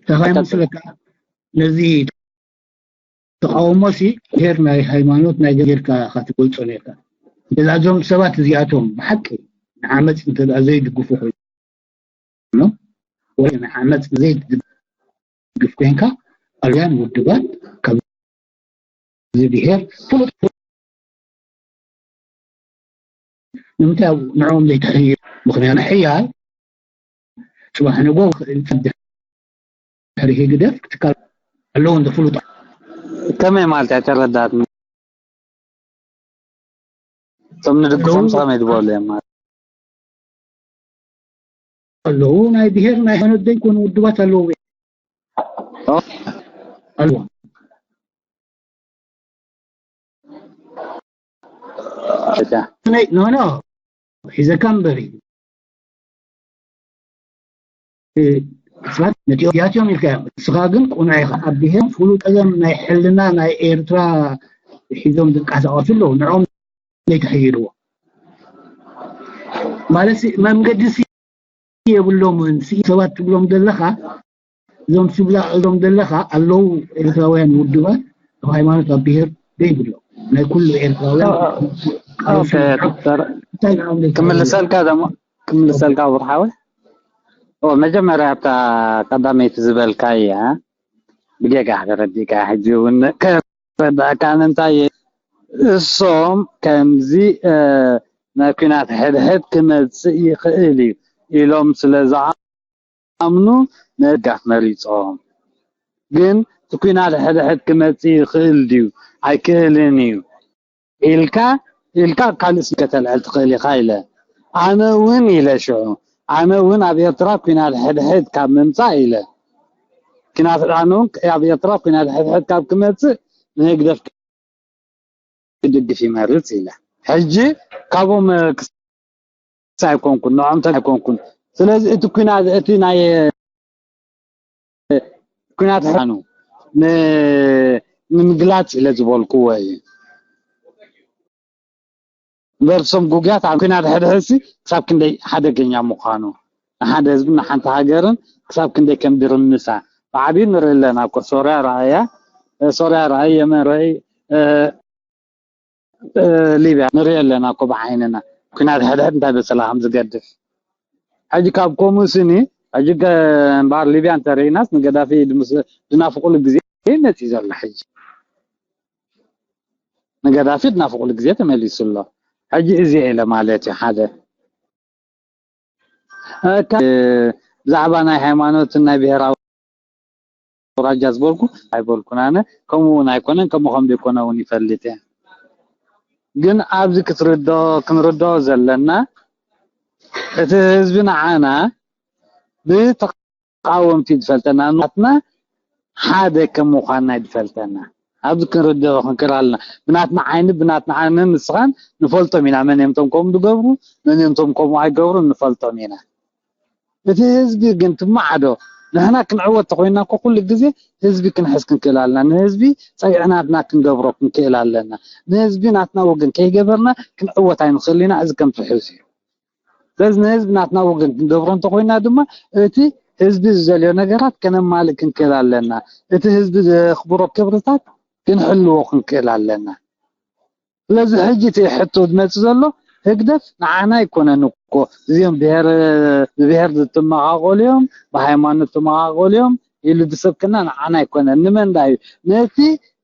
ተኻይ መስለካ ነዚ ተቃውሞ ሲ ብሄር ናይ ሃይማኖት ናይ ጌርካ ኢኻ ትገልጾ ነርካ። እዛ እዞም ሰባት እዚኣቶም ብሓቂ ንዓመፅ እንተ ዘይድግፉ ኮይኖም ወይ ንዓመፅ ዘይድግፍ ኮይንካ ኣልያን ውድባት ካብ ብሄር ፍሉጥ ንምንታይ ንዕኦም ዘይትሕይል? ምኽንያቱ ሕያል ፅባሕ ንጎ ድሕሪ ህግደፍ ክትካል ኣለዎ እንደ ፍሉጥ ከመይ ማለት ኣይተረዳት እቶም ንድግፎም ከመይ ዝበሉ እዮም ማለት ኣለዉ ናይ ብሄር ናይ ሃይማኖት ዘይኮኑ ውድባት ኣለዉ ኣለዎ ኖ ኖ ሒዘካ እምበር እዩ ሰባት ነቲኦም ያትዮም ኢልካ እዮም እስኻ ግን ቁኑዕ ኢኻ ኣብ ብሄር ፍሉጥ ቀደም ናይ ሕልና ናይ ኤርትራ ሒዞም ዝንቀሳቀሱ ኣለዉ ንዕኦም ዘይተሐይርዎ ማለት መንገዲ የብሎምን። ስኢ ሰባት ትብሎም ዘለኻ እዞም ስብላ እዞም ዘለኻ ኣለዉ ኤርትራውያን ውድባት ኣብ ሃይማኖት ኣብ ብሄር ዘይብሎም ናይ ኩሉ ኤርትራውያን ኦኬ፣ ዶክተር፣ እንታይ ንኣብነት ክምልሰልካ ደሞ፣ ክምልሰልካ ብርሃዊ። ኦ፣ መጀመርያ ኣብታ ቀዳመይቲ ዝበልካያ ብጌጋ ተረዲእካ፣ ሕጂ እውን ከረዳእካ። ንምንታይ እሶም ከምዚ፣ እ፣ ናይ ኲናት ሕድሕድ ክመጽእ ይኽእል እዩ ኢሎም ስለ ዝኣምኑ ነጋፍ መሪጾም። ግን እቲ ኲናት ሕድሕድ ክመጽእ ይኽእል ድዩ? ኣይክእልን እዩ ኢልካ፣ ኢልካ ካልእ ስም ከተልዕል ትኽእል ኢኻ ኢለ። ኣነ እውን ኢለ ሽዑ፣ ኣነ እውን ኣብ ኤርትራ ኲናት ሕድሕድ ካብ ምምጻእ ኢለ፣ ኲናት፣ ኣነ እውን ኣብ ኤርትራ ኲናት ሕድሕድ ካብ ክመጽእ ንህግደፍ ክድግፍ ይመርጽ ኢለ። ሕጂ ካብኦም ክስ ኣይኮንኩን፣ ንዖም ተ ኣይኮንኩን። ስለዚ እቲ ኲናት፣ እቲ ናይ ኲናት ሕኑ ን-፣ ንምግላጽ ኢለ ዝበልኩዎ እዩ። እምበር እሶም ግጉያት ኣብ ኲናት ሕድሕድሲ ክሳብ ክንደይ ሓደገኛ ምዃኑ፣ ንሓደ ህዝብን ንሓንቲ ሃገርን ክሳብ ክንደይ ከም ድርምሳ ብዓብዩ ንርኢ ኣለና እኮ። ሶርያ ረኣያ፣ እ፣ ሶርያ ረኣይ፣ የመን ረኣይ፣ እ፣ እ፣ ሊብያ ንርኢ ኣለና እኮ ብዓይንና። ኲናት ሕድሕድ እንታይ በሰላ ከም ዝገድፍ። ሕጂ ካብ ኮሙስኒ፣ ሕጂ ገ-፣ እምበኣር ሊብያ እንተርኢናስ ንገዳፊ ድምስ-፣ ድናፍቁሉ ግዜ መጺኡ ዘሎ ሕጂ። ንገዳፊ ድናፍቁሉ ግዜ ተመሊሱ ኣሎ። ሕጂ እዚ ኢለ ማለት እዩ ሓደ። እ፣ ካ-፣ ብዛዕባ ናይ ሃይማኖትን ናይ ብሄራዊ ኣውራጃ ዝበልኩ ኣይበልኩን ኣነ፣ ከምኡ እውን ኣይኮነን፣ ከምኡ ከም ዘይኮነ እውን ይፈልጥ እየ። ግን ኣብዚ ክትርድኦ፣ ክንርድኦ ዘለና፣ እቲ ህዝቢ ንዓና ብተቃወምቲ ዝፈልጠና፣ ናትና ሓደ ከም ምዃንና እዩ ዝፈልጠና። ኣብዚ ክንርድኦ ክንክእል ኣለና። ብናትና ዓይኒ፣ ብናትና ዓይኒ ንስኻን ንፈልጦም ኢና። መን እዮም እቶም ከምኡ ዝገብሩ፣ መን እዮም እቶም ከምኡ ኣይገብሩን ንፈልጦም ኢና። እቲ ህዝቢ ግን ትማዓዶ፣ ንሕና ክንዕወት ተኾይንና እኮ ኩሉ ግዜ ህዝቢ ክንሕዝ ክንክእል ኣለና። ንህዝቢ ጸግዒ ናትና ክንገብሮ ክንክእል ኣለና። ንህዝቢ ናትና ወገን ከይገበርና ክንዕወት ኣይንኽእል ኢና። እዚ ከም ትሕዝ እዩ። ስለዚ ንህዝቢ ናትና ወገን ክንገብሮ እንተኾይንና ድማ እቲ ህዝቢ ዝደልዮ ነገራት ከነማልእ ክንክእል ኣለና። እቲ ህዝቢ ዘኽብሮ ክብርታት ክንሕልዎ ክንክእል ኣለና። ስለዚ ሕጂ እቲ ሕቶ ዝመጽእ ዘሎ ህግደፍ ንዓና ኣይኮነን እኮ፣ እዚኦም ብሄር፣ ብብሄር ዝትመቓቐሉ እዮም፣ ብሃይማኖት ዝትመቓቐሉ እዮም ኢሉ ዝሰብከና ንዓና ኣይኮነን። ንመን ደኣ እዩ? ነቲ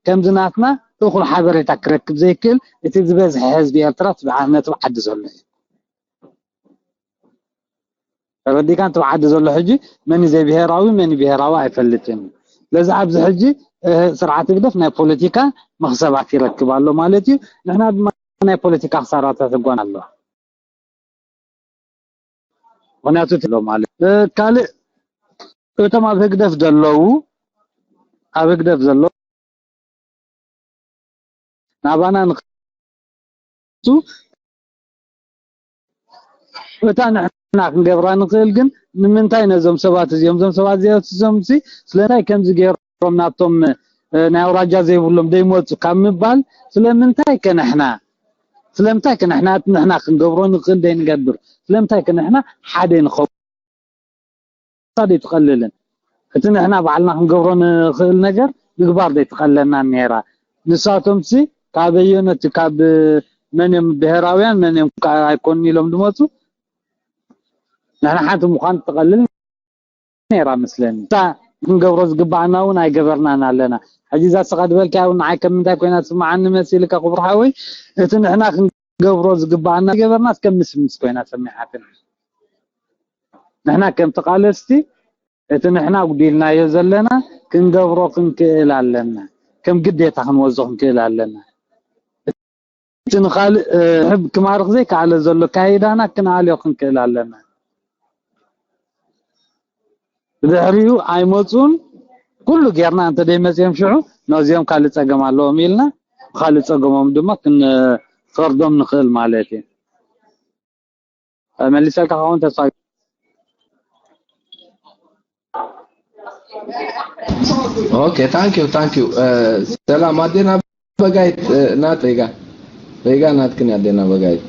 ከምዚ ናትና እኹል ሓበሬታ ክረክብ ዘይክእል፣ እቲ ዝበዝሐ ህዝቢ ኤርትራ ኣብ ነቲ ዓዲ ዘሎ እዩ። ተረዲእካ? እቲ ዓዲ ዘሎ ሕጂ መን እዩ ዘይብሄራዊ፣ መን እዩ ብሄራዊ ኣይፈልጥን። ስለዚ ኣብዚ ሕጂ፣ እ፣ ስርዓት ህግደፍ ናይ ፖለቲካ መኽሰባት ይረክብ ኣሎ ማለት እዩ። ንሕና ድማ ናይ ፖለቲካ ክሳራታት ይጓን ኣሎ። ምኽንያቱ ኣሎ ማለት፣ እ፣ ካልእ እቶም ኣብ ህግደፍ ዘለዉ፣ ኣብ ህግደፍ ዘለዉ ናባና ንኽሱ እታ ንሕና ክንገብራ ንኽእል። ግን ንምንታይ ነዞም ሰባት እዚኦም፣ እዞም ሰባት እዚኦም ሲ ስለምንታይ ከምዚ ገይሮም ናብቶም፣ እ፣ ናይ ኣውራጃ ዘይብሎም ደይመፁ ካብ ምባል፣ ስለምንታይ ከ ንሕና፣ ስለምንታይ ከ ንሕና እቲ ንሕና ክንገብሮ ንኽእል ደይንገብር? ስለምንታይ ከ ንሕና ሓደ ንኸውን? ደይትቐልልን፣ እቲ ንሕና ባዕልና ክንገብሮ ንኽእል ነገር ምግባር ደይትቐለና ነይራ። ንሳቶምሲ ካብ ኣየኖት፣ ካብ መን እዮም ብሄራውያን፣ መን እዮም ከ ኣይኮኑን ኢሎም ዝመፁ? ንሕና ሓንቲ ምዃን ትቐልል ነይራ መስለኒ። እታ ክንገብሮ ዝግባኣና እውን ኣይገበርናን ኣለና። ሕጂ እዛ ስኻ ዝበልካያ እውን ንዓይ ከም ምንታይ ኮይና ትስምዓኒ መሲልካ ክቡር ሓወይ? እቲ ንሕና ክንገብሮ ዝግባኣና ገበርናስ ከም ምስምስ ኮይና ሰሚዓትኒ። ንሕና ከም ተቓለስቲ እቲ ንሕና ኣጉዲልናዮ ዘለና ክንገብሮ ክንክእል ኣለና። ከም ግዴታ ክንወዞ ክንክእል ኣለና። እቲ ንኻልእ፣ እ፣ ሕብ ክማርኽ ዘይከኣለ ዘሎ ኣካይዳና ክንኣልዮ ክንክእል ኣለና። ብድሕሪኡ ኣይመፁን፣ ኩሉ ጌርና እንተ ደይመፅኦም ሽዑ ነዚኦም ካልእ ፀገም ኣለዎም ኢልና ብኻልእ ፀገሞም ድማ ክንፈርዶም ንኽእል ማለት እዩ። መሊሰልካ ክኸውን ተስፋ። ኦኬ፣ ታንክ ዩ፣ ታንክ ዩ። ሰላም ኣዴና በጋይት፣ እ፣ ናት ሬጋ፣ ሬጋ ናትክን ኣዴና በጋይት።